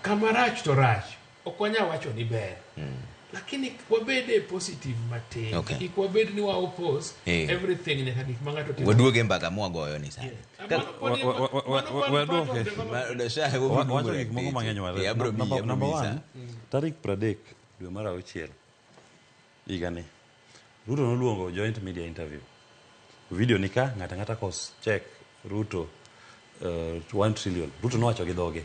kama rach to rach, ok wanyal wacho ni ber. Lakini wabed e positive matin. Okay. Kik wabed ni wa oppose Eh. everything nyaka gik ma ng'ato timo. Waduoge mbaka mwagoyo ni sani. Wacho gik moko mang'eny Eh, abro miyi, abro Number miyi one, sa. tarik 30 dwe mar auchiel higani Ruto noluongo joint media interview. Video ni ka ng'ata ng'ata kos check Ruto 1 trillion. Ruto nowacho gi dhoge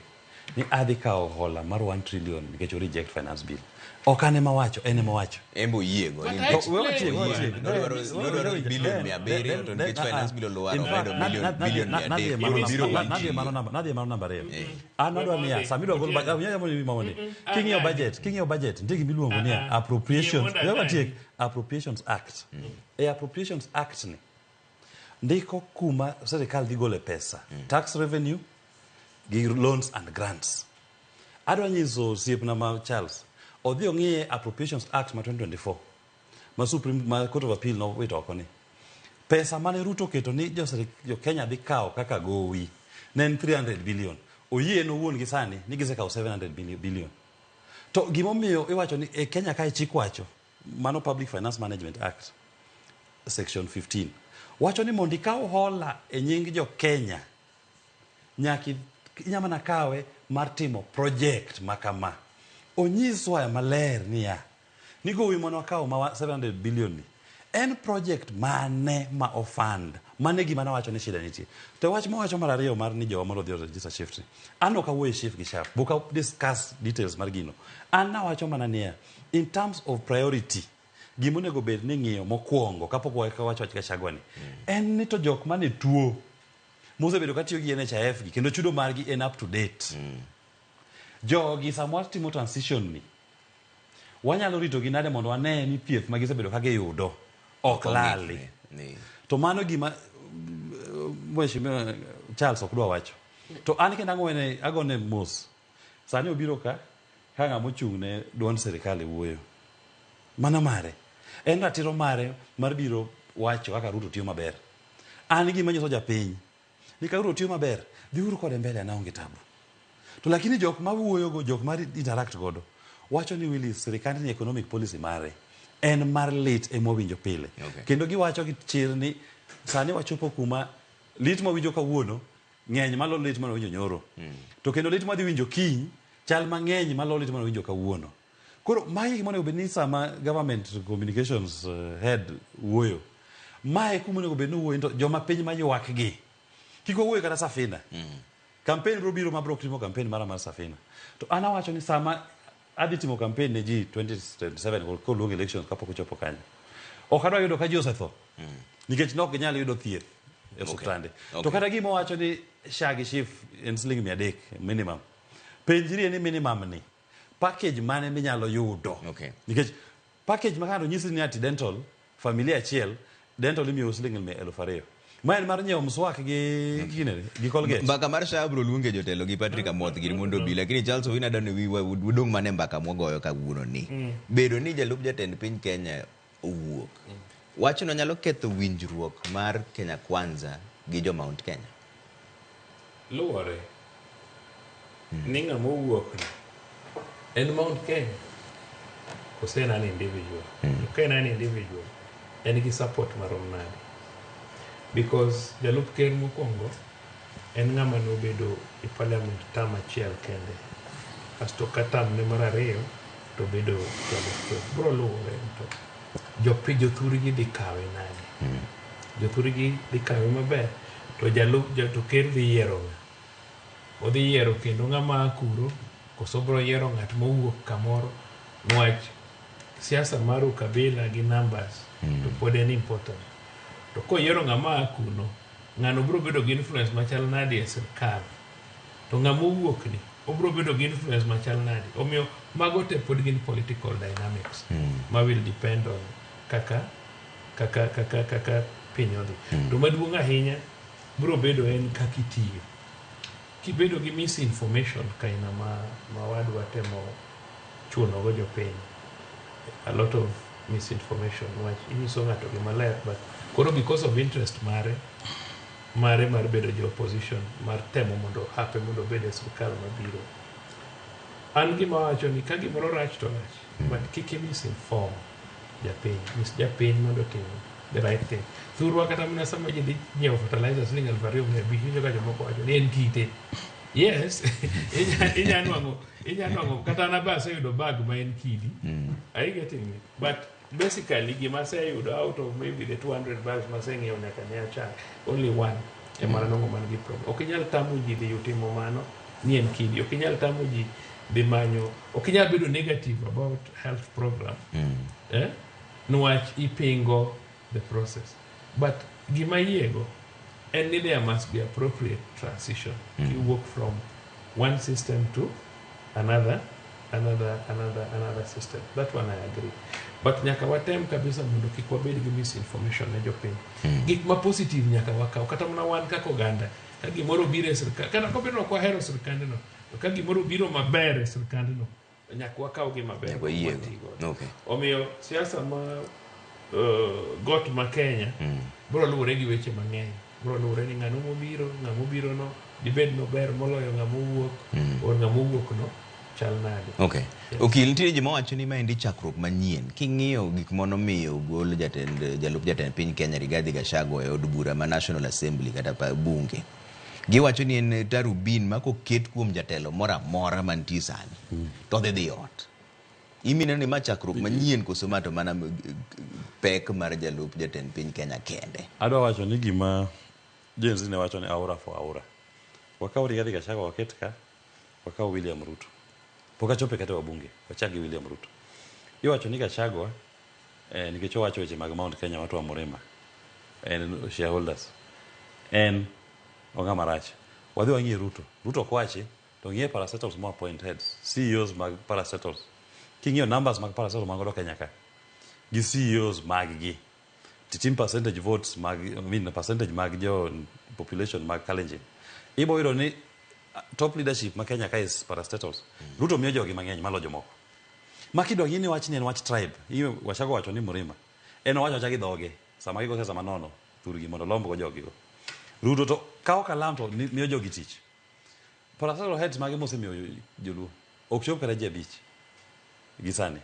ni adhi kawo hola mar 1 trillion nikech o reject finance bill. Ok an ema wacho, en ema wacho. En be oyiego. To, ni- we watiek, we watiek. Nodwaro bilion 700 to nikech finance bill olwar omedo bilion 300. Koro biro 1 trillion. Nadhi e mano namba ariyo. An adwa niya, sama idwa gol budget, awinjo mondo mama ni. King'iyo budget, king'iyo budget, nitie gima iluongo niya appropriations. Yie mondo We watiek Appropriations Act. E Appropriations Act ni ndiko kuma sirikal dhi gole pesa. Tax revenue gi loans and grants. Adwa nyiso osiepna ma Charles, odhi ong'iye Appropriations Act ma 2024 ma Supreme ma Court of Appeal nowito oko ni. Pesa mane Ruto oketo ni jo jo Kenya dhi kawo kaka gowi ne en 300 billion. Oyie en owuon gi sani ni gisekawo 700 billion. To gimomiyo iwacho ni e Kenya kae chik wacho mano Public Finance Management Act section 15 wacho ni mondo ikaw hola e nying jo Kenya nyaka inya mana kawe mar timo project ma kama. Onyiswa maler niya ni gowi mane wakawo ma 700 billion ni en project mane ma ofund mane gima nawacho ni shida nitie to wach mawacho mar ariyo mar ni jowa mondo odhi register shift ni an ok awuoyo e shift gi SHAF bok a discuss details mar gino an nawacho mana niya in terms of priority gima onego bed ni ng'iyo mokwongo kapok wawacho wach Gachagua ni en ni to jok mane tuo mosebedo katiyo gi NHIF gi kendo chudo margi en up to date jogi sama watimo transition ni wanyalo ritogi nade mondo wane ni thieth ma gisebedo ka giyudo ok lali to mano gima mheshimiwa Charles ok dwa wacho to an kendo ang'wene agone mos sani obiro ka ka ng'ama ochung' ne duond sirikal e wuoyo mano mare en ratiro mare mar biro wacho kaka Ruto tiyo maber an gima nyiso japiny ni ka Ruto tiyo maber dhiuru kode mbele an aonge tabu to lakini jok ma wuoyogo jok ma interact godo wacho ni Willis sirikand ni economic policy mare en mar lit ema wawinjo pile Okay. kendo giwacho gi chir ni sani wachopo kuma lit mawinjo kawuono ng'eny malo lit mane wawinjo nyoro to kendo lit madhi winjo kiny chal mang'eny malo lit mane wawinjo kawuono koro magi gima onego bed ni sama government communications head wuoyo mae kuma onego bed ni owuoyo to joma piny maywak gi kik wawuoyo kata Safina campaign biro biro mabro timo campaign mara mar Safina to an awacho ni sama adhi timo campaign ne ji 2027 koluong elections kapok ochopo kanyo ok adwa yudo ka ji osetho nikech nok ginyal yudo thieth e osiptande to kata gima owacho ni SHA gi SHIF en siling 300 minimum penjrie ni minimum ni package mane minyalo yudo nikech package ma kano nyisi ni ati dental familia achiel dental imiyo siling 2,000 ma en mar nyiewo mswak gi ginene gi Colgate Mbaka mar SHA bro luonge jotelo gi Patrick Amoth giri mondo obi lakini Charles Owino adwa ni wiwa wadong' mana e mbaka mwagoyo kawuono ni bedo ni jalup jatend piny Kenya owuok wachno nyalo ketho winjruok mar Kenya Kwanza gi jo Mount Kenya Luwore ni ng'ama owuok ni en Mount Kenya kose en an individual. To ka en an individual, en gi support marom nade? Because jalup ker mokwongo en ng'ama nobedo e parliament term achiel kende. Kasto ka term ne mar ariyo to bedo jalup ker. Bro luwore to jopi jothurgi dhi kawe nade? Jothurgi dhi kawe maber to jalup to ker dhi yiero ng'a? Odhi yiero kendo ng'ama a kuro koso bro yiero ng'at mowuok kamoro niwach siasa mar ukabila gi numbers to pod en important. To koyiero ng'ama a kuno, ng'ano biro bedo gi influence machal nadi e sirkal? To ng'ama owuok ni, obiro bedo gi influence machal nadi? Omiyo mago te pod gin political dynamics ma will depend on kaka kaka kaka kaka piny odhi. To maduong' ahinya biro bedo en kaka itiyo. Kibedo gi misinformation kaina ma, ma wadwa temo chuno go jopiny, a lot of misinformation wach inyiso ng'ato gima ler but koro because of interest mare mare mar bedo jo opposition mar temo mondo hape mondo obed e sirkal mabiro an gima wacho ni ka gimoro rach to rach but kik i misinform japiny nyis japiny mondo otim the right thing thurwa kata mana sama ji dhi nyiewo fertilizer siling 2500 iwinjo ka jomoko wacho ni en kite yes inya nwang'o inya nwang'o kata an abe aseyudo bag ma en kidi are you getting me but basically gima aseyudo out of maybe the 200 bags maseng'iewo nyaka ne achak only one ema nanwang'o man gi problem ok inyal tamo ji dhi timo mano ni en kidi ok inyal tamo ji dhi manyo ok inyal bedo negative about health program eh? niwach ipingo the process but gima yiego en ni there must be appropriate transition kiwuok from one system to another another another another system that one I agree but nyaka watem kabisa mondo kik wabed gi misinformation ne jopiny gik ma positive nyaka wakaw kata mana wan kaka oganda ka gimoro obiro e sirkal kata kobedo ni ok wahero sirkandno to ka gimoro obiro maber e sirkandno to nyaka wakaw gi maber Nyaka wayiego. wati godo. Okay. omiyo siasa ma got ma Kenya biro luwore gi weche mang'eny biro luwore ni ng'ano mobiro ng'ama obiro no dibed nober moloyo ng'ama owuok or ng'ama owuok no chal nade Okay. Okil nitie joma wacho ni maendi chakruok manyien. King'iyo gik monomiyo ogol jatend jalup jatend piny Kenya Rigathi Gachagua e od bura ma National Assembly kata pa bunge. Giwacho ni en tarubin ma koket kuom jatelo moro amora mantie sani to dhi dhi ot. Imineno ni ma chakruok manyien koso ma to mana pek mar jalup jatend piny Kenya kende. Adwa wacho ni gima Gen Z ne wacho ni aura for aura. Wakaw Rigathi Gachagua waket ka, wakaw William Ruto. Pok achope kata wabunge, wachak gi William Ruto. Iwacho ni Gachagua nikech owacho weche mag Mount Kenya watu wa Murima en shareholders. En ong'ama rach. Wadhi wang'i Ruto. Ruto ok wachi to ng'iye parastatals mo appoint heads, CEOs mag parastatals. King'iyo numbers mag parastatals mag godo Kenya ka gi CEOs mag gi titim percentage votes mag I mean percentage mag jo population mag Kalenjin. Ibo yudo ni top leadership ma Kenya ka is parastatals. Ruto miyo jogi mang'eny malo jomoko. Ma kidwa ng'i ni wach ni en wach tribe. Iyo Gachagua wacho ni Murima. En owacho awacha gi dhoge. Sama gigo siasa manono thurgi mondo lomb go jogi go. Ruto to kawo kalam to miyo jogi tich. Parastatal heads mage mosemiyo joluo ok chop kata ji abich gi sani.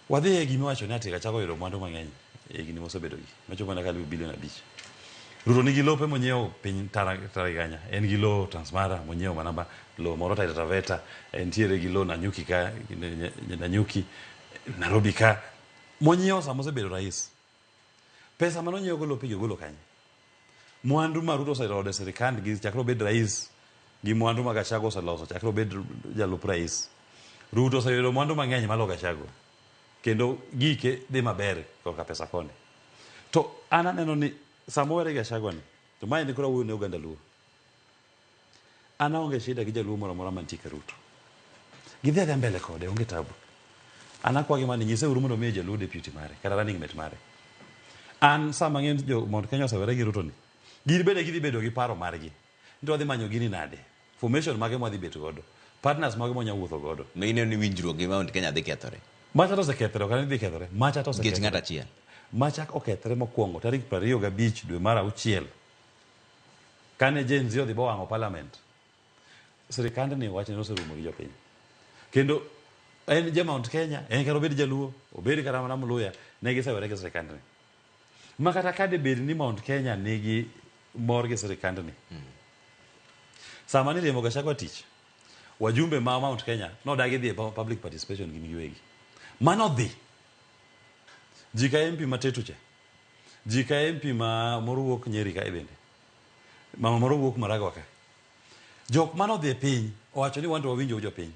Wadhi e gima iwacho ni ati Gachagua oyudo mwandu mang'eny e higni mosebedo gi machopo mana kalibu bilion 5. Ruto nigi lope monyiewo piny Tariganya. En gi lowo Transmara monyiewo mana ba lowo moro Taita Taveta, entiere gi lowo Nanyuki ka Nanyuki Nairobi ka monyiewo sama osebedo rais. Pesa mane onyiewo go lopegi ogolo kanye? Mwandu ma Ruto oselodo e sirikand gi chakre obed rais gi mwandu ma Gachagua oseloso chakre obed jalup rais. Ruto oseyudo mwandu mang'eny malo Gachagua. Kendo gike dhi maber korka pesa koni. To an aneno ni sama owere Gachagua ni, to mae ni koro awuoyo ne oganda Luo. An aonge shida gi jaluo moro amora mantie ka Ruto. Gidhi adhiya mbele kode, onge tabu. An akwagi mana ni nyise uru mondo omiye jaluo deputy mare, kata running mate mare. An sama ng'e jo Mount Kenya osewere gi Ruto ni, gin bende gidhi bedo gi paro margi. Ni to wadhi manyo gini nade? Formation mage mwadhi bet godo? Partners mage mwanya wuotho godo? Ma ineno ni winjruok gi Mount Kenya dhi kethore? Macha to osekethore, ok an ni dhi kethore. Macha to Nikech osekethore. ng'ato achiel. Macha okethore mokwongo tarik 25 dwe mar auchiel. Kane Gen Z odhi bowang'o parliament. Sirikandni wachne noserumo gi jopiny. Kendo en ja Mount Kenya, en kata obed jaluo, obed kata mana Mluya, ne gisewere gi sirikandni. Ma kata ka debed ni Mount Kenya nigi mor gi sirikandni. Sama niriembo Gachagua tich, wajumbe ma Mount Kenya nodagi dhi e public participation gin giwegi. Mano dhi. Ji ka MP ma Tetu cha. Ji ka MP ma moro wuok Nyeri kae bende. Mama moro wuok Maragwa ka. Jok mane odhi e piny owacho ni wan to wawinjo jopiny.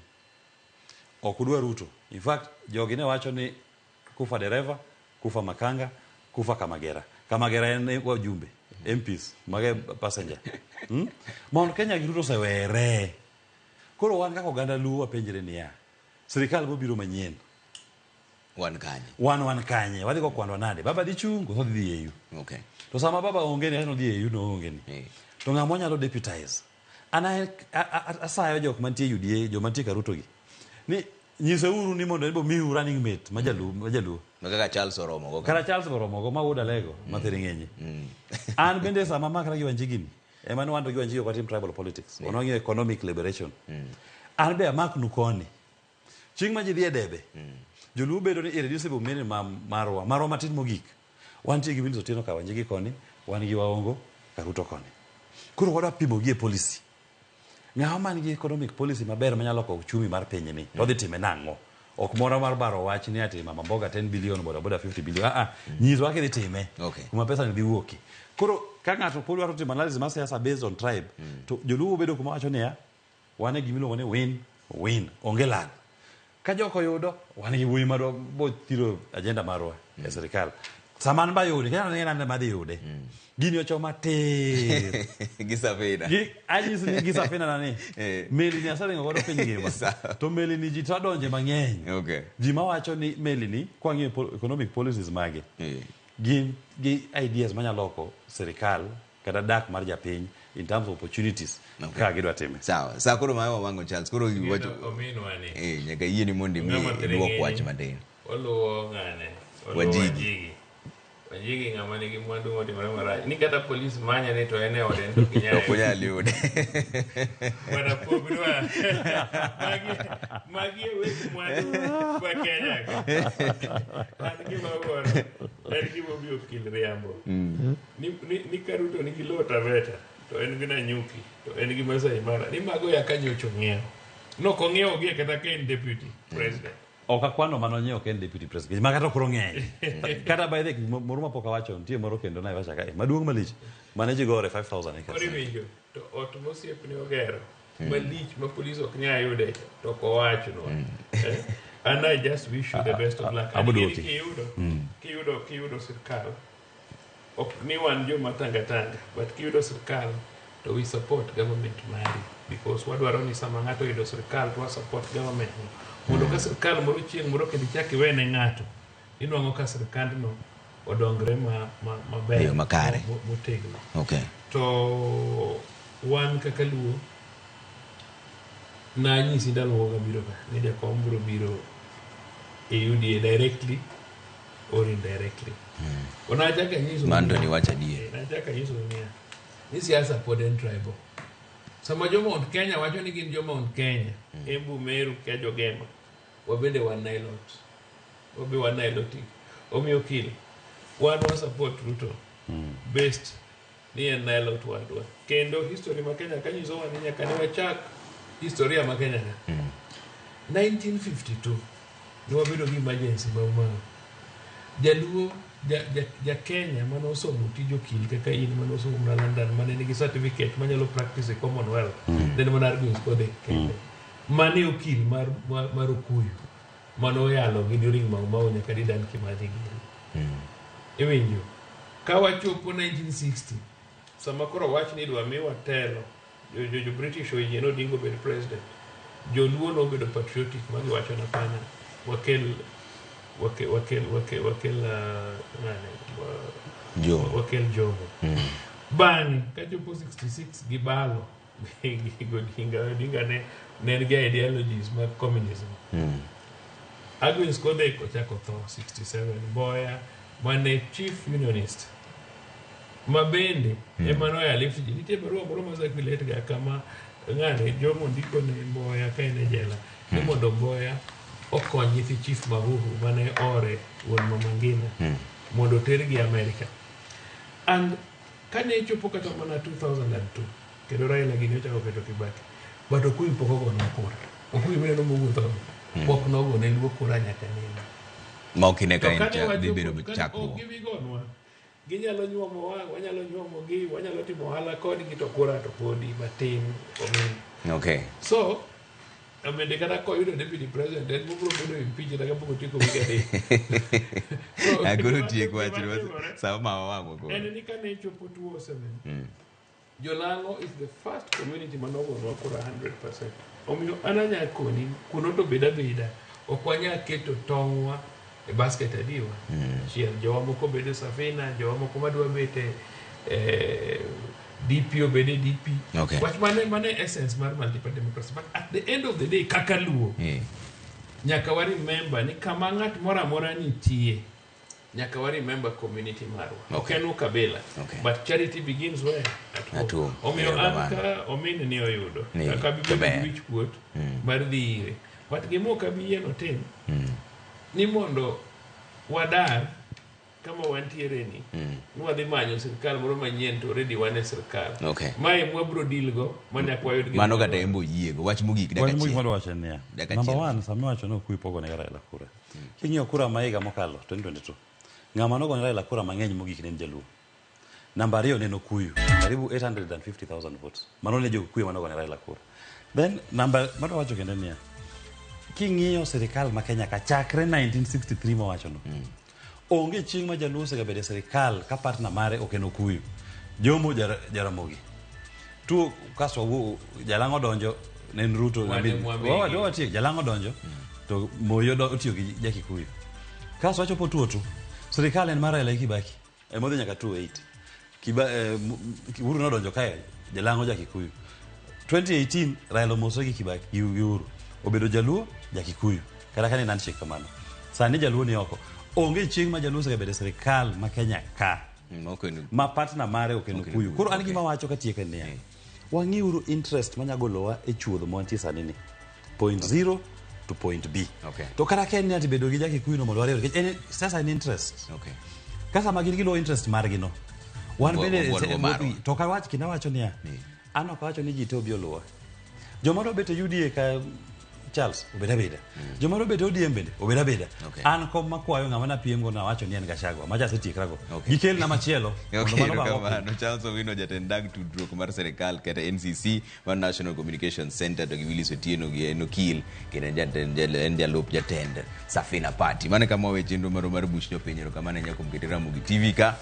Ok udwa Ruto. In fact, jogi ne wacho ni kufa dereva, kufa makanga, kufa kamagera. Kamagera en wajumbe, MPs, mage passenger. Mount Kenya gi Ruto osewere. Koro wan kaka oganda Luo wapenjre niya, sirikal mobiro manyien wan kanye? Wan kanye? Wadhi go kwandwa nade? Baba dhi chung' koso dhi dhi EU? Okay. To sama baba onge ni odhi EU no onge ni. To ng'ama wanyalo deputize? An asayo jok mantie UDA, joma nitie Karuto gi. Ni nyiseuru ni mondo en miu running mate ma jaluo, ma jaluo. Ma kaka Charles Oromo go. Kata Charles Oromo go ma wuod Alego, ma Thiring'enyi. An bende sama makra gi Wanjigi ni, ema ne wan to gi Wanjigi ok watim tribal politics. Wan wang'iyo economic liberation. An be amaknu koni. Chieng' ma ji dhi e debe, joluo bedo ni irreducible minimum marwa, marwa matin mogik. Wantie gi Willis Otieno ka Wanjigi koni, wan gi Waongo Karuto koni. Koro wadwa pimo gi e policy. Ng'ama man gi economic policy maber manyalo loko uchumi mar piny ni, to odhi time nang'o? Ok moro mar baro wach ni ati mama mboga 10 billion, boda boda 50 billion. Ah, ah, nyiswa kaka idhi time. Kuma pesa ni dhi wuokie. Koro ka ng'ato pod dwaro timo analysis mar siasa based on tribe, to joluo bedo kuma wacho niya, wan e gima iluongo ni win win, onge lal. Ka jok oyudo, wan gi wuoyi marwa bo thiro agenda marwa e sirikal. Sama an ba yude, kendo an ema adhi yude. Gini ochoma tir. Gi safina. Gi anyisi ni gi safina na ni. Meli ni aseringo godo piny ngima. To meli ni ji to adonje mang'eny. Okay. Ji mawacho ni meli ni kwang'iyo economic policies mage. Gin gi ideas manyalo loko sirikal kata dak mar japiny in terms of opportunities kaka gidwa time. Sawa. Sa koro ma wang'o Charles koro iwacho Ominwa ni. Nyaka yie ni mondo imi Ng'ama iduok Thiring'enyi wach matin. Oluwo ng'ane. Oluwo Wanjigi. Wanjigi. Wanjigi ng'ama nigi mwandu motimore marach. Ni kata polis manye ni to en e ode to ok inyal. Ok onyal yude. Bwana pognwa. Magi e weg mwandu ma Kenya ka. An gima awuoro en gima omiyo okil riambo. Ni Karuto nigi lowo Taveta to en gi Nanyuki to en gi Masai Mara. Ni mago ya ka nyocha ong'iewo. Nok ong'iewo gi kata ka en deputy president. Ok akwano mano nyiewo ka en deputy president. Ma kata koro ng'eny. Kata by the way, moro mapok awacho nitie moro kendo Naivasha kae. Maduong' malich. Mane ji gore 5000 acres. Koro iwinjo to ot mosiepne ogero malich ma polis ok nyal yude to ok owachnwa. And I just wish you the best of luck. Abo Ani duoki. Kiyudo sirkal, ok ni wan joma tanga tanga, but kiyudo sirkal to we support government mari because wadwaro ni sama ng'ato oyudo sirkal to wa support government no. Mondo ka sirkal moro chieng' moro kendo ichak iwene ng'ato, inwang'o ka sirkandno odongre maber, E yo makare. Motegno. Okay. To wan kaka Luo, nanyisi ndalo moko kabiro ka ni jakom biro biro e UDA directly or indirectly. Nachako anyiso Mano to niwacho adier. Nachako anyiso niya, ni siasa pod en tribal. Sama jo Mount Kenya wacho ni gin jo Mount Kenya, Embu, Meru, kia Jogema, wabende wan Nilot. Wabe wan Nilotic. Omiyo kil, wan wa support Ruto based ni en Nilot wadwa. Kendo history ma Kenya ka nyisowa ni nyaka ne wachak historia ma Kenya ka. 1952 ne wabedo gi emergency Mau Mau. Jaluo ja Kenya mane osomo tij okil kaka in mane osomo mana London mane nigi certificate manyalo practice e Commonwealth then mana argues kode kende. Mane okil mar Okuyu mane oyalo gi during Mau Mau nyaka Dedan Kimathi giri. Iwinjo ka wachopo 1960 sama koro wach ni idwa miwa telo jo British oyie ni Odinga obed president, joluo nobedo patriotic ma giwacho ni hapana, wakel ng'ane, Jomo. wakel Jomo. Bang'e kachopo 66 gibalo gi Odinga, Odinga ne en gi ideologies mag communism. Agnes Kodek ochako tho 67, Mboya mane chief unionist ma bende ema noya lift ji. Nitie barua moro ma circulate ga kama ng'ane Jomo ndiko ne Mboya ka en e jela ni mondo Mboya okony nyithi chief Mahuhu mane ore wuon Mama Ngina mondo otergi Amerika. And kane chopo kata mana 2002 kendo Raila gini ochako keto Kibaki, but Okuyu pok ogonwa kura. Okuyu mineno mowuotho pok nogone Luo kura nyaka nene. Ma ok ine ka To en kane wachopo- dhi bedo kane chakruok. ok gibi gonwa. Ginyalo nyuomowa, wanyalo nyuomogi, wanyalo timo ohala kodgi to kura to podi matin omin. Okay. So Amende kata koyudo deputy president en mobiro bedo impeached kapok otieko wige 3. So, Agolo tiek wach gima sama ma wang'o koro. En ni kane chopo 2007 Jolang'o is the first community manogonwa kura 100%. Omiyo an anya koni kuno to bed abeda ok wanyal keto tong'wa e basket adiwa. Achiel jowa moko bedo Safina, jowa moko madwa bet e DP obed e DP. Okay. Wach mane essence mar multiparty democracy. But at the end of the day kaka Luo nyaka wa remember ni kama ng'at moro amora nitie nyaka wa remember community marwa. Ok en ukabila. Okay. But charity begins where? At home. Omiyo an Erokamano. ka omin ni oyudo. Ni, Ok abi to bedo gi ber. wich kuot mar dhi ire. But gima ok abi yie notim ni mondo wadar kama wantiere ni ni wadhi manyo sirkal moro manyien to already wan e sirkal. Okay. Mae mwabro deal go manyaka wayud gima Mano kata embo yiego. Wach mogik dakika Wach mogik achiel. madwa wacho en niya. Dakika Number achiel. one, sama iwacho ni Okuyu pogo ne Raila kura. King'iyo kura ma higa mokalo 2022, ng'ama nogone Raila kura mang'eny mogik ne en Jaluo. Namba ariyo ne en Okuyu, karibu 850,000 votes. Mano ne jo Okuyu manogone Raila kura. Then namba madwa wacho kendo en niya, king'iyo sirikal ma Kenya ka chakre 1963 mawachono, onge chieng' ma Jaluo osegabedo e sirikal ka partner mare ok en Okuyu. Jomo Jaramogi. Tuo kasto wawuo Jalang'o donjo ne en Ruto. Wan e mwabegi. Watiek Jalang'o donjo to Moi otiyo gi Jakikuyu. Kasto wachopo tuo tu. Sirikal en mar Raila gi Kibaki. Ema odhi nyaka 2008. Uhuru nodonjo kae Jalang'o Jakikuyu. 2018 Raila omosore gi Kibaki gi Uhuru. Obedo Jaluo Jakikuyu. Kata ka ne handshake kamano. Sani Jaluo ni oko. Onge chieng' ma Jaluo osegabedo e sirikal ma Kenya ka. Ma partner mare ok en Okuyu. Koro an gima wacho katieko en niya. Wang'iuru interest manya golowa e chuodho ma wantie sani ni. Point zero to point B. Okay. To kata ka en ni ati bedo gi Jakikuyu no mondo wariwre nikech en sasa en interest. Okay. Ka sama gin giluwo interest margi no. Wan bende Waluwo marwa. to kawach kendo awacho niya. An ok awacho ni ji te obi oluwa. Joma dwa bet e UDA ka Charles obed abeda. Joma dwa bet e ODM bende obed abeda. Okay. An kom makwayo ng'ama napiem go nawacho ni en Gachagua. Macha asetiekra go. Gikelna machielo. mondo Okay, mano ba oko. erokamano. Charles Owino jatend dag tudruok mar sirikal kata NCC mar National Communication Center to gi Willis Otieno gi en okil kendo en jalup jatend Safina Party. Mano e kama wawe chenro marwa mar buch jopiny. Erokamano ahinya kuom kete Ramogi TV ka.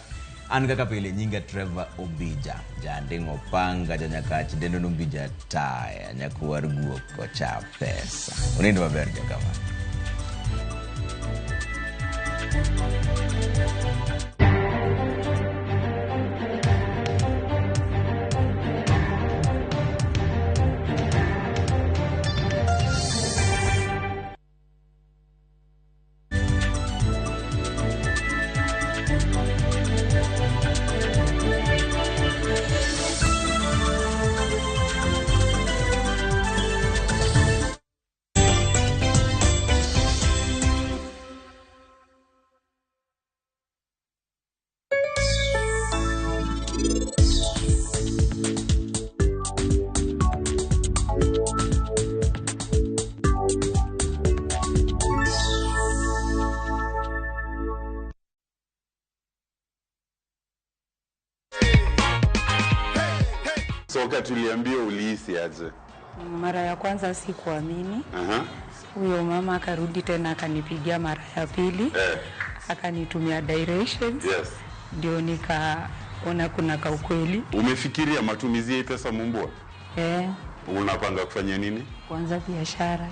An kaka pile nyinga Trevor Ombija, janding' opanga, janyakach dendo nombija taya, nyakwar guok kocha pesa. Unind maber jakamano. So wakati uliambiwa ulihisi aje? Mara ya kwanza sikuamini. Aha. Huyo mama akarudi tena akanipigia mara ya pili akanitumia directions. Ndio nikaona kuna kaukweli. Umefikiria matumizi ya hii pesa Mumbua? Eh, Unapanga kufanya nini? kuanza biashara.